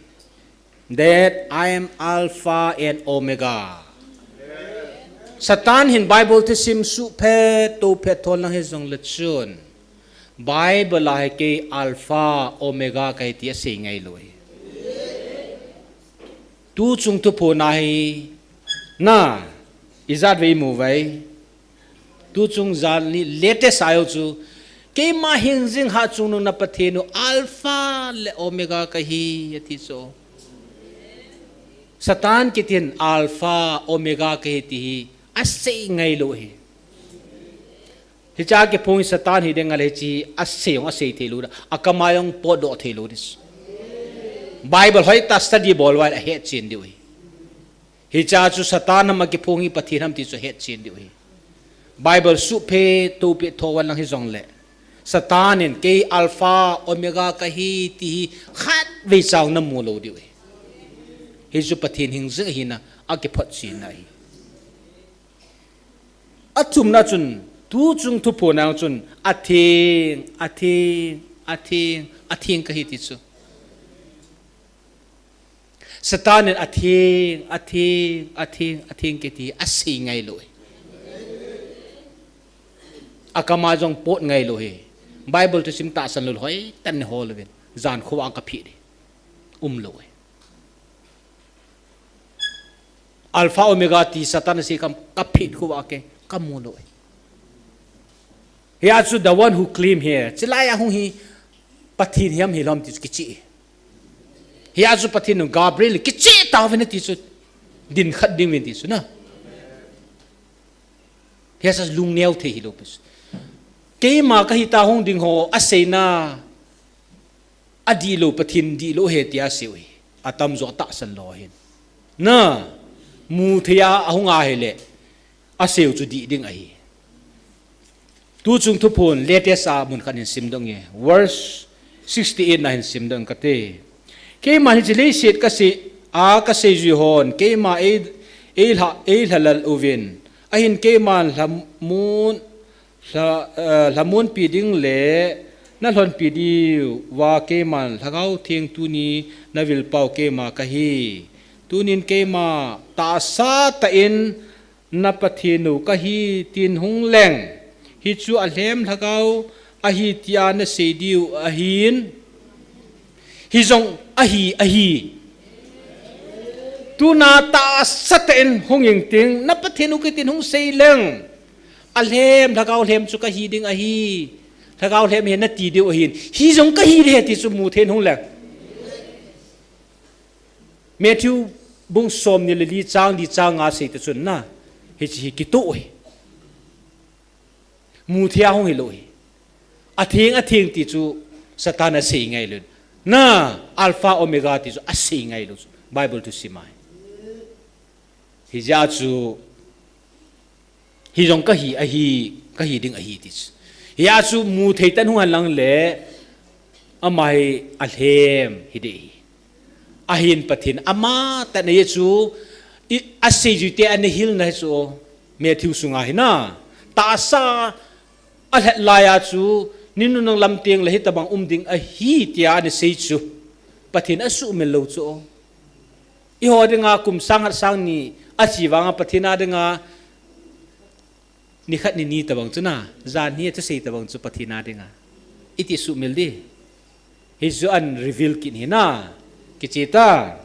that I am Alpha and Omega. Satan hin Bible thusim suhphet, tophet thol lang hijongle chun, Bible a hi kei Alpha, Omega kahi ti asei ngailou ahi. Tuchung thuphon a hi, na, ijat vei mu vei. Tuchung jan ni latest a jong chu, keima hingjing hatchungnung na Pathen u Alpha le Omega kahi ati chu. Satan kiti hin Alpha, Omega kahi ti hi asei ngailou ahi. Hichea kiphong hi Satan hi ding ahile hiche asei jong asei thei lou, akam a jong potdoh thei lou ding. Bible hoitah study bol uva ahile ahet chen diu ahi. Hichea chu Satan ham a kiphong hi Pathen ham ti chu ahet chen diu ahi. Bible suhphet, tophet thol lang hijongle, Satan in kei Alpha, Omega kahi ti hi khatvei cha jong namu lou diu ahi. Hichu Pathen hingjing ahina akiphotchenna ahi. Athumna chun, tuchung thuphon a chun, atheng, atheng, atheng, atheng kahi ti chu. Satan in atheng, atheng, atheng, atheng kiti asei ngailou ahi. Akam a jong pot ngailou ahi. Bible thusim tahsan lou hoitah in hol uvin. Jan khovah a kaphet ding. Umlou ahi. Alpha Omega ti Satan asei kam kaphet khovah a kei kamu lou ahi. Hia chu the one who claim here. Chulai a hung hi Pathen hiam hilou ham ti chu kicheh. Hia chu Pathen u Gabriel kicheh tauvin ati chu din khat ding uvin ti chu na. Hia chu lungneo thei hilou pi chu. Keima kahi ta hung ding ho aseina adihlou, Pathen dihlou ahi tia asei u ahi. Atamjo atahsan lou ahin. Na, mu thei a ahung ahile, asei u chu dih ding ahi. Tuchung thuphon latest a mun khat hin simdoh inge. Verse sixty-eight na hin simdoh inge kate. Keima hiche leiset kasei, a kasei jui hon, keima ei, ei lha, ei lhalal uvin. Ahin keiman lhamun, lha, eh, lhamunpi ding le nalhonpi diuva keiman Lhagao Theng tuni navilpau keima kahi. Tunin keima tahsa tah in na Pathen u kahi tin hung leng. Hichu alhem lhagao ahi tia nasei diu ahin. Hijong ahi, ahi. Tuna tahsa tah in hung ingting, na Pathen u kahi tin hung sei leng. Alhem, lhagao lhem chu kahi ding ahi. Lhagao lhem hi nati diu ahin. Hijong kahi ding ahi ti chu mu thei in hung leng. Matthew bung somni le li chang li chang nga sei ta chun na. Hiche hi kitoh ahi. Mu thei a hung hilou ahi. Atheng, atheng ti chu Satan asei ngailou. Na, Alpha Omega ti chu asei ngailou chu. Bible thusim a hi. Hijeh a chu, hijong kahi, ahi, kahi ding ahi ti chu. Hia chu mu thei tah in hung hen lang le, ama hi alhem hiding ahi. Ahin Pathen ama tah in ahi chu, i, asei jui te ana hilna hi chu, Matthew sunga hi na. Tahsa alhet lai a chu, ni nunung lam teng le hitobang um ding ahi tia ana sei chu. Pathen asuhmil lou chu. Eiho dinga kum sang khat sang ni ache vanga Pathen a dinga ni khat ni ni tobang chu na, jan hi athusei tobang chu Pathen a dinga. Iti suhmil ding. Hichu ahin reveal kit hi na. Kichita.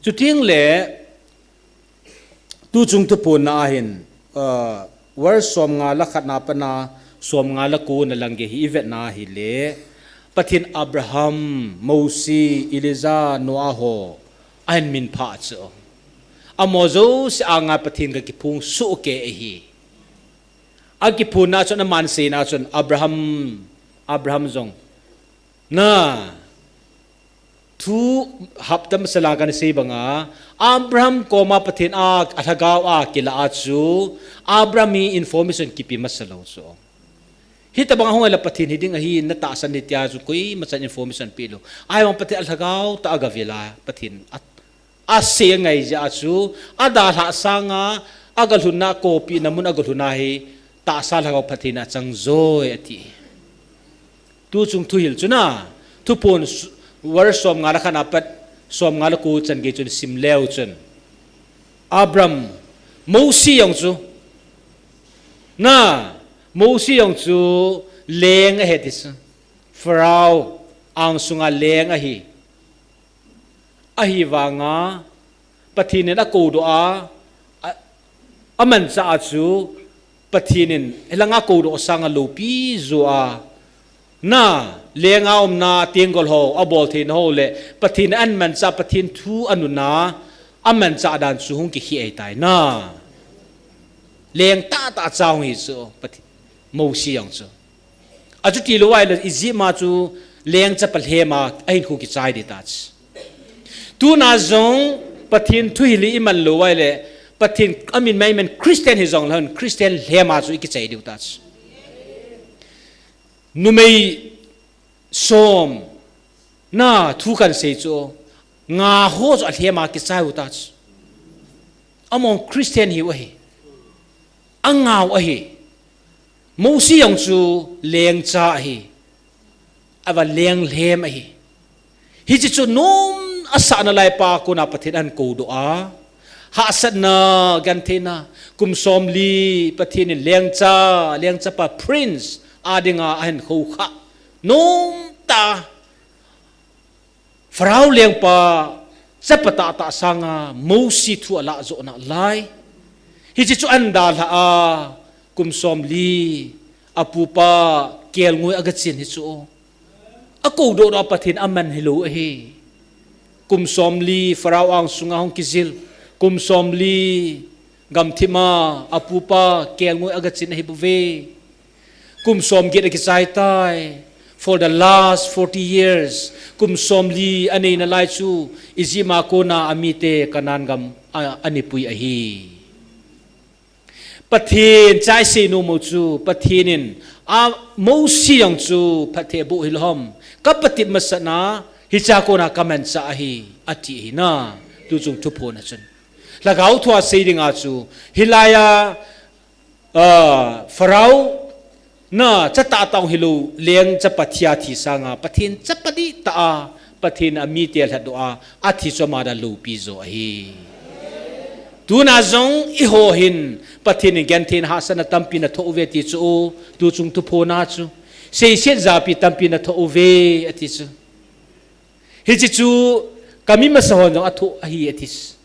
Chuteng le, tuchung thuphon na ahin, uh, verse somnga le khat na pat a, somnga le ko na lang gei hi ivet na hile, Pathen Abraham, Mosi, Elijah, Noah ho, ahin minphah chu. Amaho jouse anga Pathen kakiphong soh kei ahi. Akiphonna chun aman seina chun Abraham, Abraham jong. Na, thu hapta masa la kana sei banga, Abraham koma Pathen a, a lhagao a kilah a chu, Abraham hi information kipe masa lou chu. Hitabang a hung ahile Pathen hi ding ahi, na tahsan ding tia chu koima chan information pe lou. Ahivang Pathen a lhagao tah a gavela, Pathen a asei angai jeh a chu, adalhah sanga, agalhunna kopina mun agalhunna hi, tahsa lhagao Pathen a chang joi ati. Tuchung thuhil chu na, thuphon s-, verse somnga le khat na pat, somnga le ko chan gei chun sim leu chun. Abraham, Mosi jong chu. Na, Mosi jong chu leng ahi ti chu. Pharaoh angsunga leng ahi. Ahivanga, Pathen in akoudoh a, a, amanchah a chu, Pathen in, hilanga koudoh sanga loupi jo a, na, lenga umna, tenggol ho, abol theina ho le, Pathen in amanchah, Pathen thu anunna, amanchah dan chu hung kikhel ahitai na. Leng tahtah cha hung hi chu, Pathen, Mosi jong chu. Achuti lou ahile Egypt a chu leng chapa lhem a ahinkho kichai ding tachu. Tuna jong Pathen thuhil hi iman lou ahile Pathen amin maiman Christian hijongleh Christian lhem a chu ikichai diu tachu. Numei som na thu kahin sei chu nga ho chu alhem a kichai u tachu. Amahon Christian hiu ahi. Angau ahi. Mosi jong chu lengcha ahi. Ava leng lhem ahi. Hiche chu nom asah nalai pa kona Pathen ahin koudoh a. Hahsatna, gentheina, kum somli Pathen in lengcha, lengchapa prince, adinga ahin khoukhah. Nom tah. Pharaoh lengpa chapa tahtah sanga Mosi thu alah joh nalai. Hiche chu ahin dalhah a, kum somli, apupa kelngoi agachin hi chu. Akoudoh doh a Pathen aman hilou ahi. Kum somli, Pharaoh angsunga hung kijil. Kum somli, gamthip a, apupa kelngoi agachin ahi bouve. Kum somget akichai tai. For the last forty years, kum somli anei nalai chu, Egypt a kona amite Canaan gam a, anei pui ahi. Pathen chai sei nom u chu, Pathen in, a, Mosi jong chu, phatthei aboh hilou ham. Kapatep masat na, hichea kona kamanchah ahi, ati ahi na, tuchung thuphon a chun. Lhagao thua sei dinga chu, hilai a, Ah, Pharaoh, na, cha tahtah hilou, leng chapa thi a thi sanga, Pathen chapa dihtah a, Pathen amite alhatdoh a, athi chu ama dan loupi jo ahi. Tuna jong eiho hin, Pathen in gentheina hahsatna tampi nathoh uve ti chu, tuchung thuphon a chu. Seiset japi tampi nathoh uve, ati chu. Hiche chu kami masa hon jong athoh ahi ati.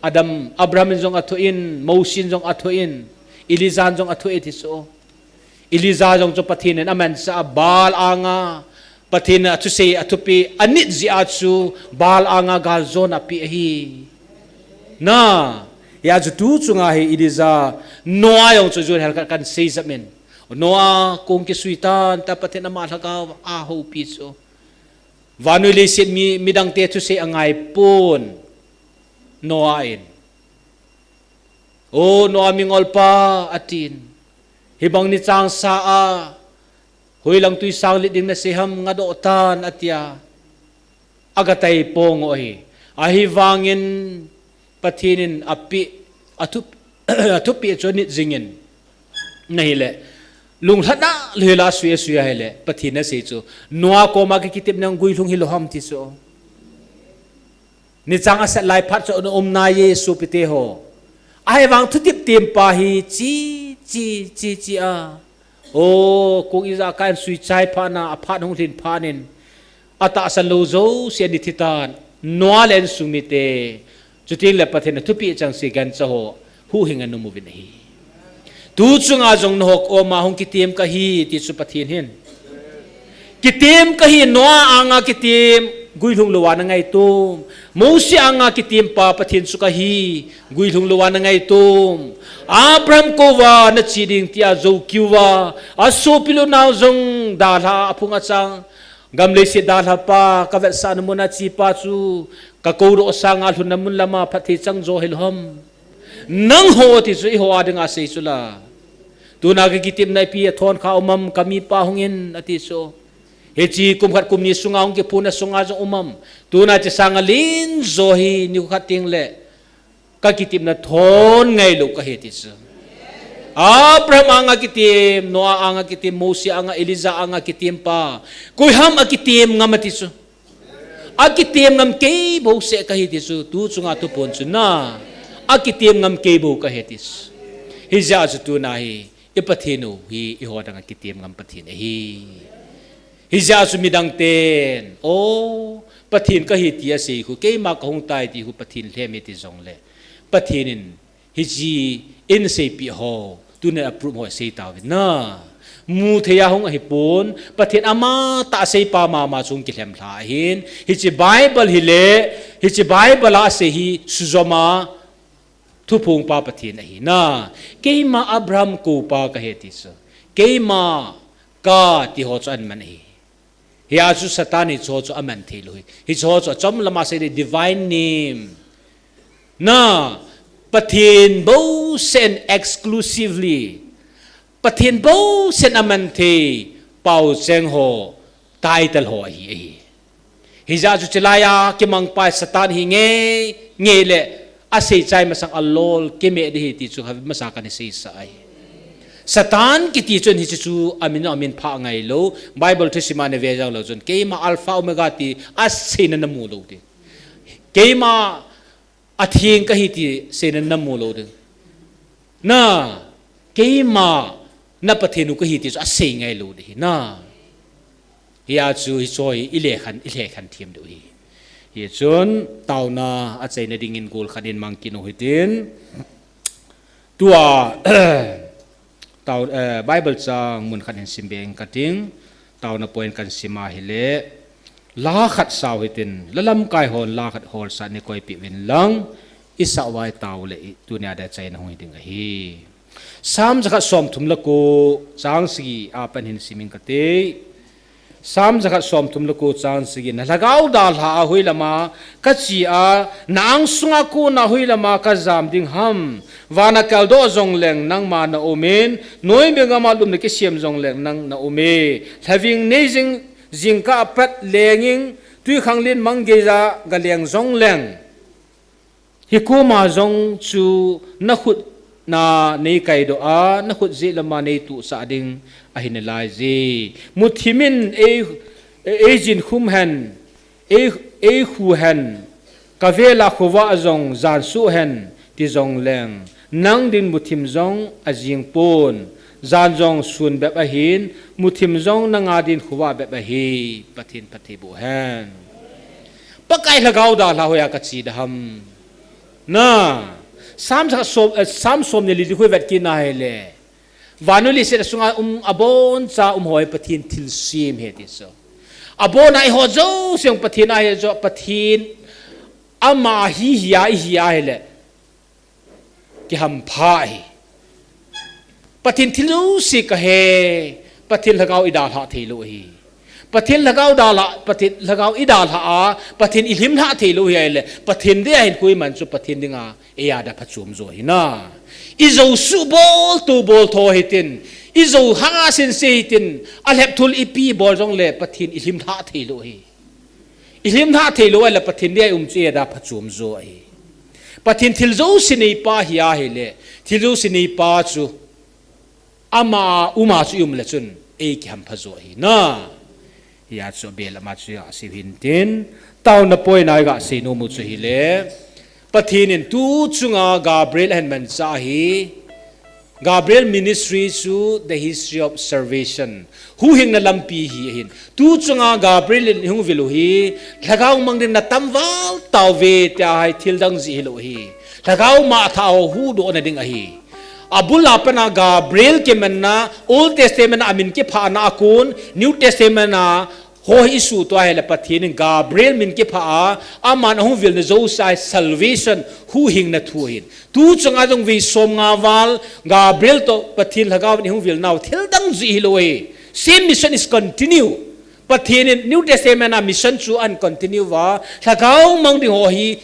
Adam, Abraham in jong athoh in, Mosi in jong athoh in, Elijah in jong athoh ati so. Elijah jong chu Pathen in amanchah a Baal anga, Pathen in athusei athupeh, anit jeh a chu Baal anga galjona apeh ahi. Na, hia chu tuchunga hi Elijah, Noah jong chu jun hel khat kan sei jep in. Noah kong kisui tan, ta Pathen ama lhagao ahoupi chu. Vannoi leiset mi, midangte thusei angai pon Noah in. O Noah mingolpa, atin. Hibang ni chang sa a, hoilang tui sang lit ding nasei ham ngadoh tan, atia. Agatai pong u ahi. Ahivangin Pathen in apeh, athu, athupeh chu anit jingin. Nahile, lunglhada lhela sui asui ahile, Pathen in asei chu, Noah koma kikitepna guilhung hilou ham ti chu. Nichang asat lai phat chu ana um nai e sopite ho. Ahivang thutep tempa hi chi, chi, chi, chi a. O, kong ijakai in sui chai phat na, aphat hung lhin phat in. Atahsan lou jouse ana thi tan, Noah le insung mite, chuteng le Pathen in athupeh chengse gancha ho huhhing ana um uvin ahi. Tu chunga jong nangho koma hung kitem kahi ti chu Pathen hin. Kitem kahi, Noah anga kitem, guilhung louva na ngaitom. Mose anga kitem pa Pathen chu kahi, guilhung louva na ngaitom. Abraham koma na che ding tia jou kit uva, asopi le anao jong dalha a phung achang. Gam leiset dalha pa, ka vetsahna mun a che pa chu, ka koudoh sanga lhunna mun lama phatthei chang jo hilou ham. Nangho ti chu eiho a dinga sei chu la. Tuna ka kitepna ipi a thon kha um am, ka mipa hung in ati chu. Hiche kum khat kum ni sunga hung kiphonna sunga jong um am. Tuna hiche sanga len jo hi nikho khat teng le ka kitepna thon ngailou kahi ti chu. Abraham anga kitem, Noah anga kitem, Mose anga, Elijah anga kitem pa. Koi ham akitem ngam ati chu. Akitem ngam kei bou seh kahi ti chu, tu chunga thuphon chu na. Akitem ngam kei bou kahi ti chu. Hijeh a chu tuna hi, i Pathen u hi, eiho dinga kitem ngam Pathen ahi. Hijeh a chu midang ten, o, Pathen kahi ti asei khu, keima kahung tai ti khu Pathen lhem e ti jongle. Pathen in, hiche in seipeh ho, tuna approve ho sei tauvin na. Muthei a hung ahipon, Pathen amatah seipa mama chu hung kilhem lha ahin, hiche Bible hi le, hiche Bible a asei hi sujom a, thuphong pa Pathen ahi na. Keima Abraham koupa kahi ti chu. Keima ka ti ho chu aman ahi. Hia chu Satan hiche ho chu aman thei lou hi. Hiche ho chu achom lama sei le divine name. Na, Pathen bou seh in exclusively. Pathen bou seh in aman thei pao cheng ho, title ho ahi, ahi. Hijeh chu chulai a kimang pa Satan hi ngei, ngei le asei chai masang alol kimeh ding ahi ti chu kha masa kana seisa ahi. Satan kiti chun hiche chu amin, amin pha ngailou. Bible thusim a na ve jongleu chun, keima Alpha Omega ti aseina namu lou ti. Keima atheng kahi ti seina namu lou ding. Na, keima na Pathen u kahi ti chu asei ngailou ding ahi na. Hia chu hiche hi i lekhan, i lekhan them diu ahi. Hichun taona achaina dingin gol khat in mang kit u hitin. Tua, tao, eh, Bible chang mun khat hin simbe inge kating. Taona point kasim a hile, la khat sao hitin, la lamkai hon la khat holsah in eikoipeh uvin lang, isah uva itao le i, tunia dia achaina hung hi ding ahi. Psalm jakhat somthum le ko, chang sagi a pat hin sim inge kati. Psalm jakhat somthum le ko chang sagi, na lhagao dalha a hoilama kache a, na angsunga kona hoilama kajam ding ham. Van a kaldoh jongleng nangma na um in, noimi gam a lupna kisem jongleng nang na um e. Lhaving nei jing, jingkah a pat lenging, twikhanglen mang geija galeng jongleng, hikoma jong chu na khut na neikaidoh a, na khut jeh lama neituhsah ding ahi nalaiye. Muthim in ei, eijinkhu hen, ei, eikhu hen, kavela khovah jong jansuh hen, ti jongleng, nang din muthim jong ajing pon, jan jong sun bep ahin, muthim jong nanga din khovah bep ahi. Pathen phatthei boh hen. Pakai lhagao dalha hoiya kache ding ham. Na, Psalm som, eh, Psalm somni le li khu ivet kit na hile, vannoi leiset a sunga um aboncha um ho hi Pathen thilsem ahi ti chu. Abona eiho jouse Pathen ahi chu, Pathen ama hi hia ihi a hile, kihampha ahi. Pathen thil jouse kahe, Pathen lhagao idalhah theilou ahi. Pathen lhagao dalha, Pathen lhagao idalhah a, Pathen ilhimlhah theilou ahi ahile, Pathen dia hinkho iman chu Pathen dinga eija dia phachom jo ahi na. Ijou suhbol, tobol tho hitin, ijou hanga sense hitin, alhep thul ipi bol jongle Pathen ilhimlhah theilou ahi. Ilhimlhah theilou ahile Pathen dia ium chu eija dia phachom jo ahi. Pathen thil jouse neipa ahi ahile, thil jouse neipa chu ama uma chu ium le chun eikihampha jo ahi na. Hia chu abel ama chu asei hintin, taona point a iga seinom u chu hile, Pathen in tu chunga Gabriel ahin manchah ahi, Gabriel ministry chu the history of salvation. Huhhingna lampi hi ahin. Tu chunga Gabriel in ihung vil u hi, Lhagao mang ding na tamval tauve tia hi thil dang jeh hilou hi. Lhagao ma atha ho huhdohna ding ahi. Abul a pat a Gabriel kimanna, Old Testament a amin kiphahna a kon, New Testament a ho hi isuhtoh a ahile Pathen in Gabriel min kiphah a, aman ahung vilna jouse hi salvation, huhhingna thu ahin. Tu chunga jong vei som nga val, Gabriel toh Pathen Lhagao in ihung vilnau thil dang jeh hilou hi. Same mission is continue. Pathen in New Testament a mission chu ahin continue uva, Lhagao mang ding ho hi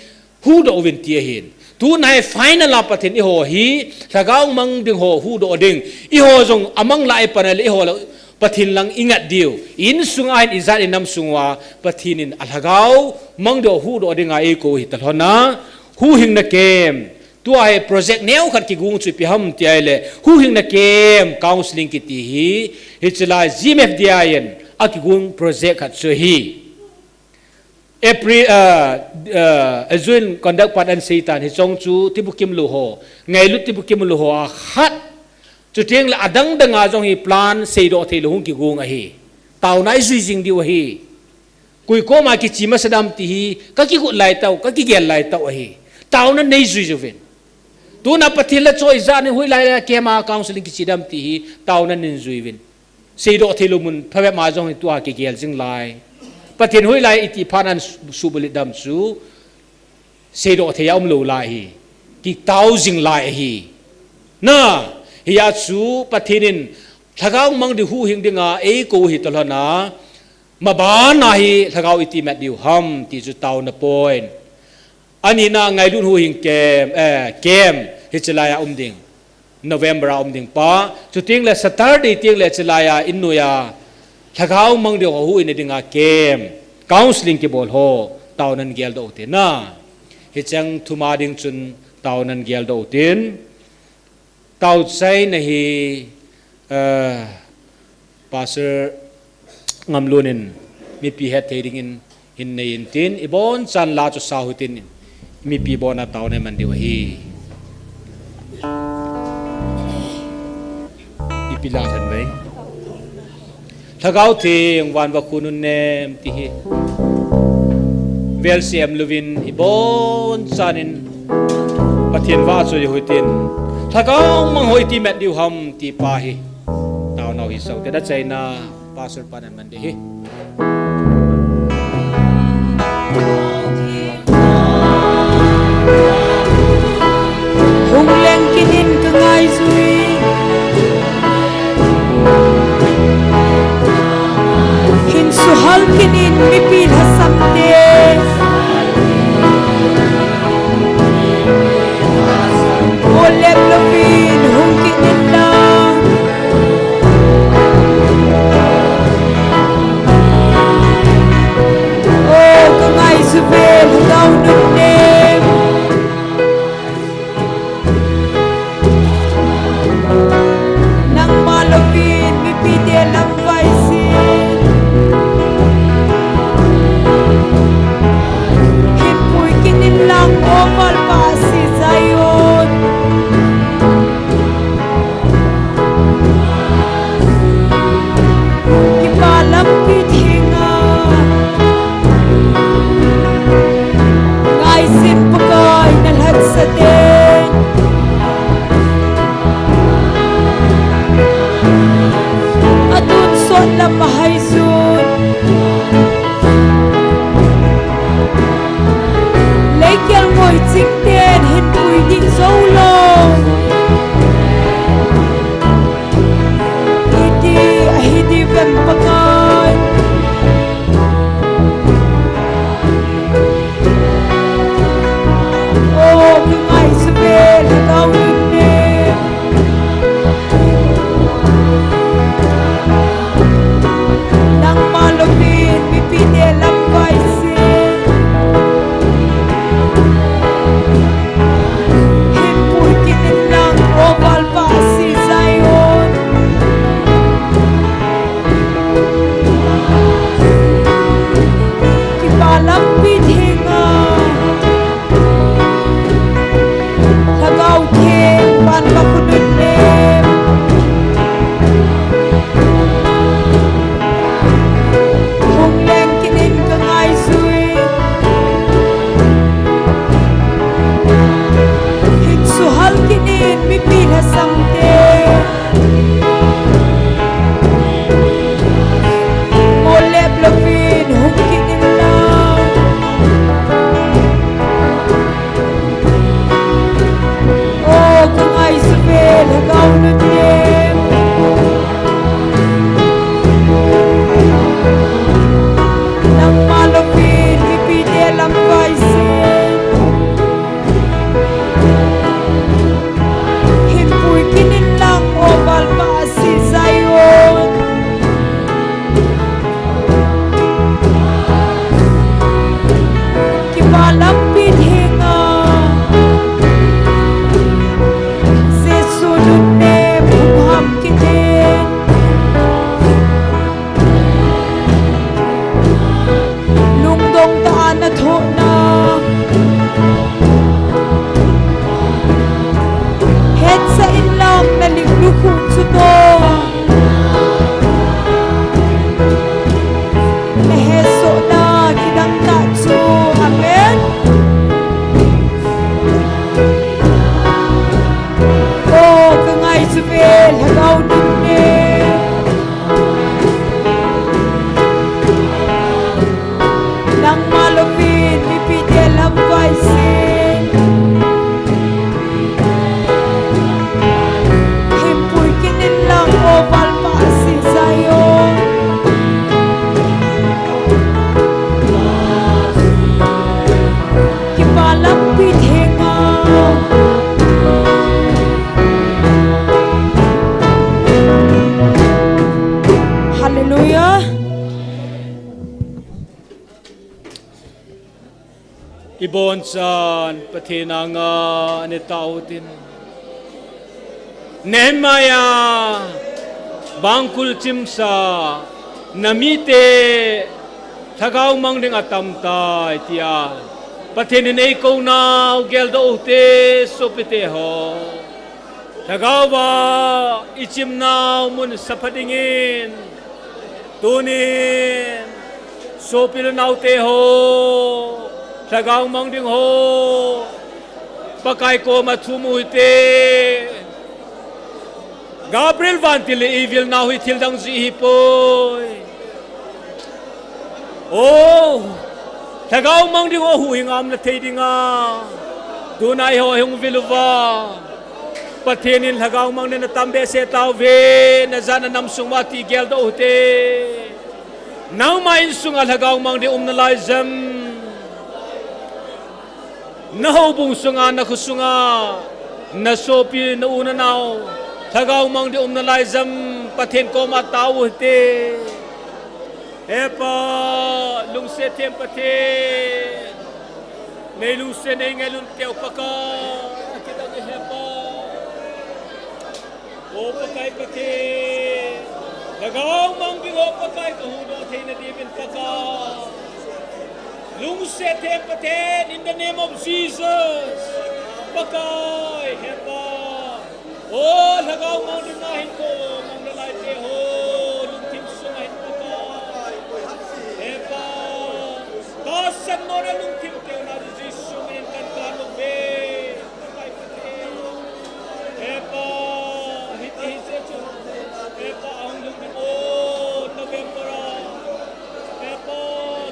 huhdoh uvin ti ahin. Tuna hi final a Pathen eiho hi, Lhagao mang ding ho huhdoh ding. Eiho jong amang lai pan ahile eiho le Pathen lang ingat diu. Insung a hin ijat inam sung uva Pathen in a Lhagao mang ding ho huhdoh dinga eikou u hi talhon a. Huhhingna camp. Tua hi project neo khat kigong chu ipi ham ti ahile, huhhingna camp counseling kiti hi, hiche lai G M F D I in akigong project khat chu ahi. April, ah, ah, June conduct part an seitan hiche jong chu tibukim lou ho, ngailut tibukim lou ho a khat. Chuteng le adang dang a jong hi plan seidoh theilou hung kigong ahi. Taona ijui jing diu ahi. Koi koma kiche masa dem ti hi, kakigot lai tau, kakigel lai tau ahi. Taona neijui uvin. Tuna Pathen le choi ijat in hoilai le camp a counseling kiche dem ti hi, taona neijui uvin. Seidoh theilou mun phabep ma jong hi tua kigel jing lai. Pathen hoilai iti phat nan su-, suhbulhit dem chu seidoh thei a umlou lai hi. Kitao jing lai ahi. Na, hia chu Pathen in Lhagao mang ding huhhing dinga eikou u hi talhon a, maban a hi Lhagao iti mat diu ham ti chu taona point. Anina ngailut huhhing camp, eh, camp hiche lai a um ding. November a um ding pa. Chuteng le Saturday teng le hiche lai a in noiya Lhagao mang ding ho huhhingna dinga camp. Counseling kibol ho. Taonan geldoh ute na. Hicheng thuma ding chun taonan geldoh utin. Tao chaina hi, eh, Pastor Ngamlun in mipi hetthei dingin hin nei intin, ibonchan la chu sao hitin, mipi bona taona iman diu ahi. Ipi la than vei. Lhagao Theng, van va khu nunnem ti hi. Vel sem louvin ibonchan in Pathen vahchoi u hitin. Lhagao mang ho iti mat diu ham ti pa hi. Taonau hi sao te da chaina Pastor pan aman ding ahi. Hung leng kit in ka ngaijui. Hin suhal kit in mipi lhasam te. Olep louvin hung kit in lang. O, ka ngaisuh ve, Lhagao nunnem. Nangma louvin mipite lam vaisin. Hinpui kit in lang, O Valpa Zion. Kipa lampi thenga. Ngaisih Pakai na lhatsah te. Atun sot lam a hai sun. Leikel ngoi ching ten hinpui ding jou lou. Iti ahi diu vem Pakai. O, ka ngaisuh ve, Lhagao nunnem. Nangma louvin mipite lam vaisin. Hinpui kit in lang, O Valpa Zion. Bonchan Pathen anga anei tautin. Nehemiah, bangkul chimsa, namite lhagao mang ding atam tai tia Pathen in eikou nau geldoh ute sopite ho. Lhagao va ichim nau mun sapha dingin. Tunin, sopi le naote ho, lhagao mang ding ho, Pakai koma thum u hite. Gabriel vantil in eivil nau hi thil dang jeh hipoi. O, lhagao mang ding ho huhhing a um nathei dinga. Tuna eiho hung vil uva. Pathen in lhagao mang ding natam behseh tauve, najat nanam sung uva ti geldoh ute. Nangma insunga lhagao mang ding um nalai em? Nahoubung sunga, nakho sunga, nasopi, na u, nanao, lhagao mang ding um nalai em? Pathen koma tao u hite. Hepa, lungset them Pathen. Nei lungset nei ngailun teu Pakai, akidang e Hepa. O Pakai Pathen, lhagao mang ding ho Pakai kahuhdoh theina diuvin Pakai. Lungset them Pathen, in the name of Jesus. Pakai, Hepa. O lhagao mang ding ahin kou, mang nalai te ho, lungthim sunga hin Pakai. Hepa. Tahsan mona lungthim teu na Jesu min in kan kap uve. Hepa, hiti hi jeh chun. Hepa, ahung lhung ding o November a. Hepa,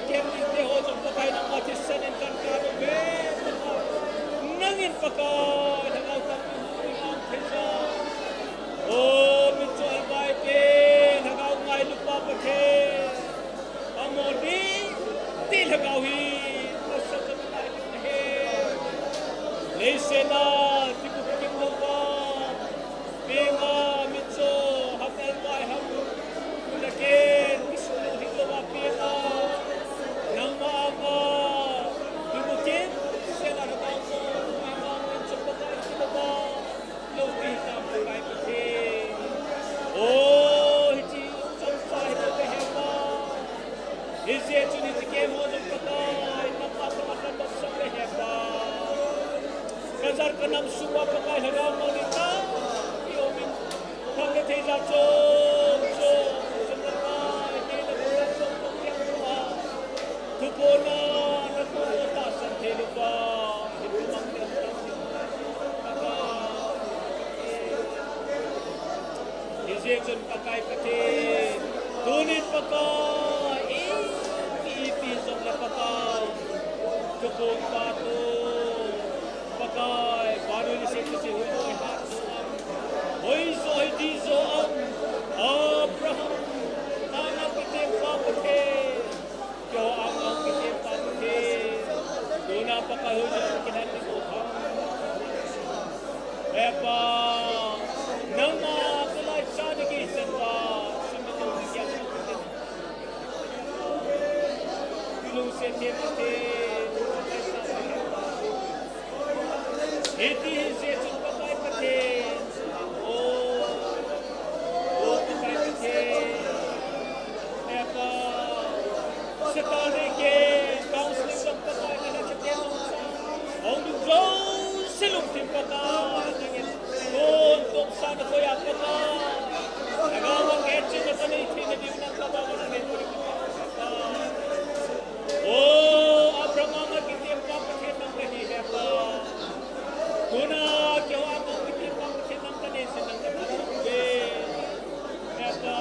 camp ding te ho jong Pakai nangma thisan in kan kap uve. Nangin Pakai, lhagao tampi hung ding aum thei jeh. O, mitcho albai te, lhagao ngailupa Pathen. Amol ding, ti lhagao hi, nasatah in ahi. Leiset a, tibukim louva, penga, mitcho, ham albai ham, kulaken, kisu lou hing louva penga, nangma anga, tibukim, sela lhagao ko, penga, mitcho, Pakai, kilouva. Loupi ta Pakai Pathen. O, hiche chomcha hi loupi Hepa. Hijeh chun hiche camp ho jong Pakai, nangma chunga kadopsah uve Hepa. Kajar kanam sunga Pakai lhagao mang ding tampi aumin. Phat le thei jat chom chom, chom le pai, nei le pai, chom chom kiang louva. Thuphonna, nakou tahsan thei louva. Hijeh chun Pakai Pathen, tunin Pakai, ipi, ipi jongle Pakai, thuphon pa tu, Pakai, vannoi leiset chunga hoijo hat jo am, hoijo hiding jo am, Abraham, nanga kitem pa Pathen. Keiho anga kitem pa Pathen, tuna Pakai hoijo kilhen ding u ham. Hepa, nangma tulai cha ni kichen pa, sumit ni kichen pa. Kilungset them Pathen, Pakai cha Hepa. Hiti hijeh chun Pakai Pathen. O, o Pakai Pathen. Hepa. Saturday ke counseling jong Pakai nana chate nungsa. Hung ding jouse lungthim Pakai nangin. Kon topsa nakoi a Pakai. Lhagao a kehchetna kanei theina diu nang kabang nangin. O, Abraham anga kitem pa Pathen nang kahi Hepa. Tuna keiho anga kitem pa Pathen nang kanei jeh in nang kathangvah uve. Hepa,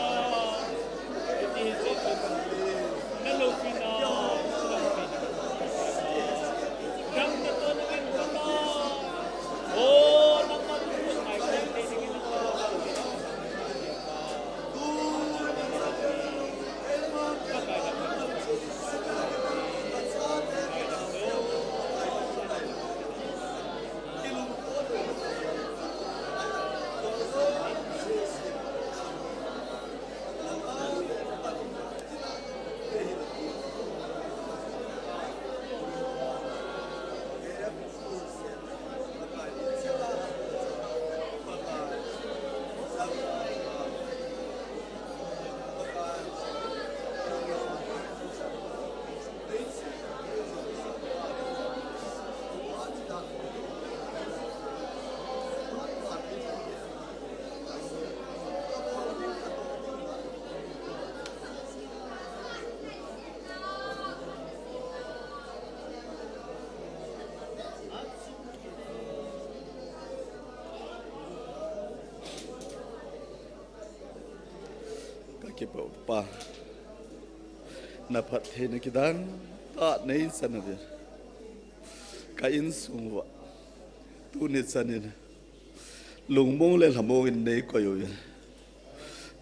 hiti hijeh chun naloupina, damna toh nangin Pakai. O, nangma thu ngai ngai te dingin nang Kipa Pa, na phattheina kidang tah nei chan uvin, ka insung uva tuni chan in lungmong le lhamong in nei koi uvin,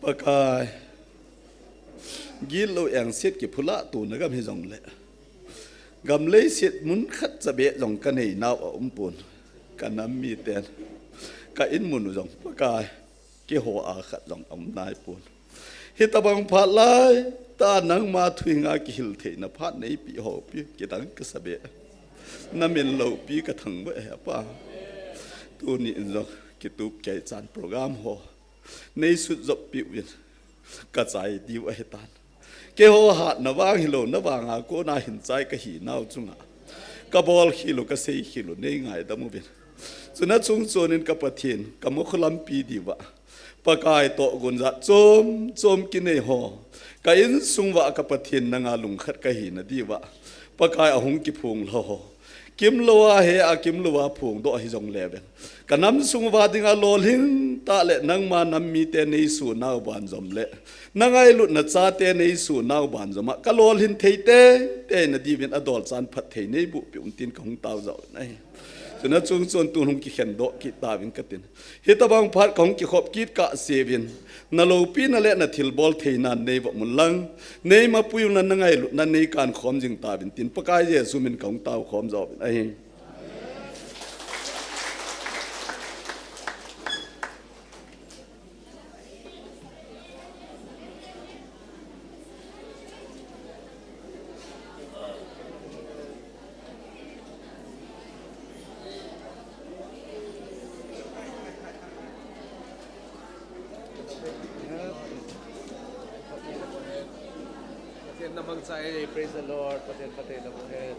Pakai, gitlou engset kiphulah tona gam hijongle, gam leiset mun khat chabeh jong ka neinau aumpon, ka nam miten ka in mun u jong Pakai, keiho a khat jong aum naipon. Hitobang phat laitah nangma thu henga kihil theina phat neipeh ho pi, kidang kasa beh. Na min loupi ka thangvah e Pa. Tuni in jong kitup kei chan program ho nei sutjop peh uvin, ka chai diu ahitan. Keiho hatna vang hilou, na vanga kona hin chai ka hinau chunga ka bolkhel u, ka seikhel u nei ngaidam uvin. Chuna chungchon in ka Pathen, ka mukhu lampi diuva Pakai toh gunjat chom chom kinei ho, ka insung uva ka Pathen nanga lungkhat ka hina diuva Pakai ahung kiphong lha ho, kimlou a he a kimlou a phongdoh hijongle ven, ka nam sung uva dinga lolhing tah le nangma nam mite nei sunau banjom le na ngailutna chate nei sunau banjom a ka lolhin thei teitei na diuvin adolchan phatthei nei boh peh un tin ka hung tao jao in ahi. Chuna chungchon tun hung kikhendoh kit tauvin ka tin. Hitobang phat ka hung kikhop kit kahseuvin, na loupina le na thilbol theina nei vop un lang, nei mapui un lang na ngailutna nei kankhom jing tauvin tin Pakai Jesu min ka hung tao khom jao uvin ahi. Pathen na mangcha e, praise the Lord, Pathen phatthei na boh hen.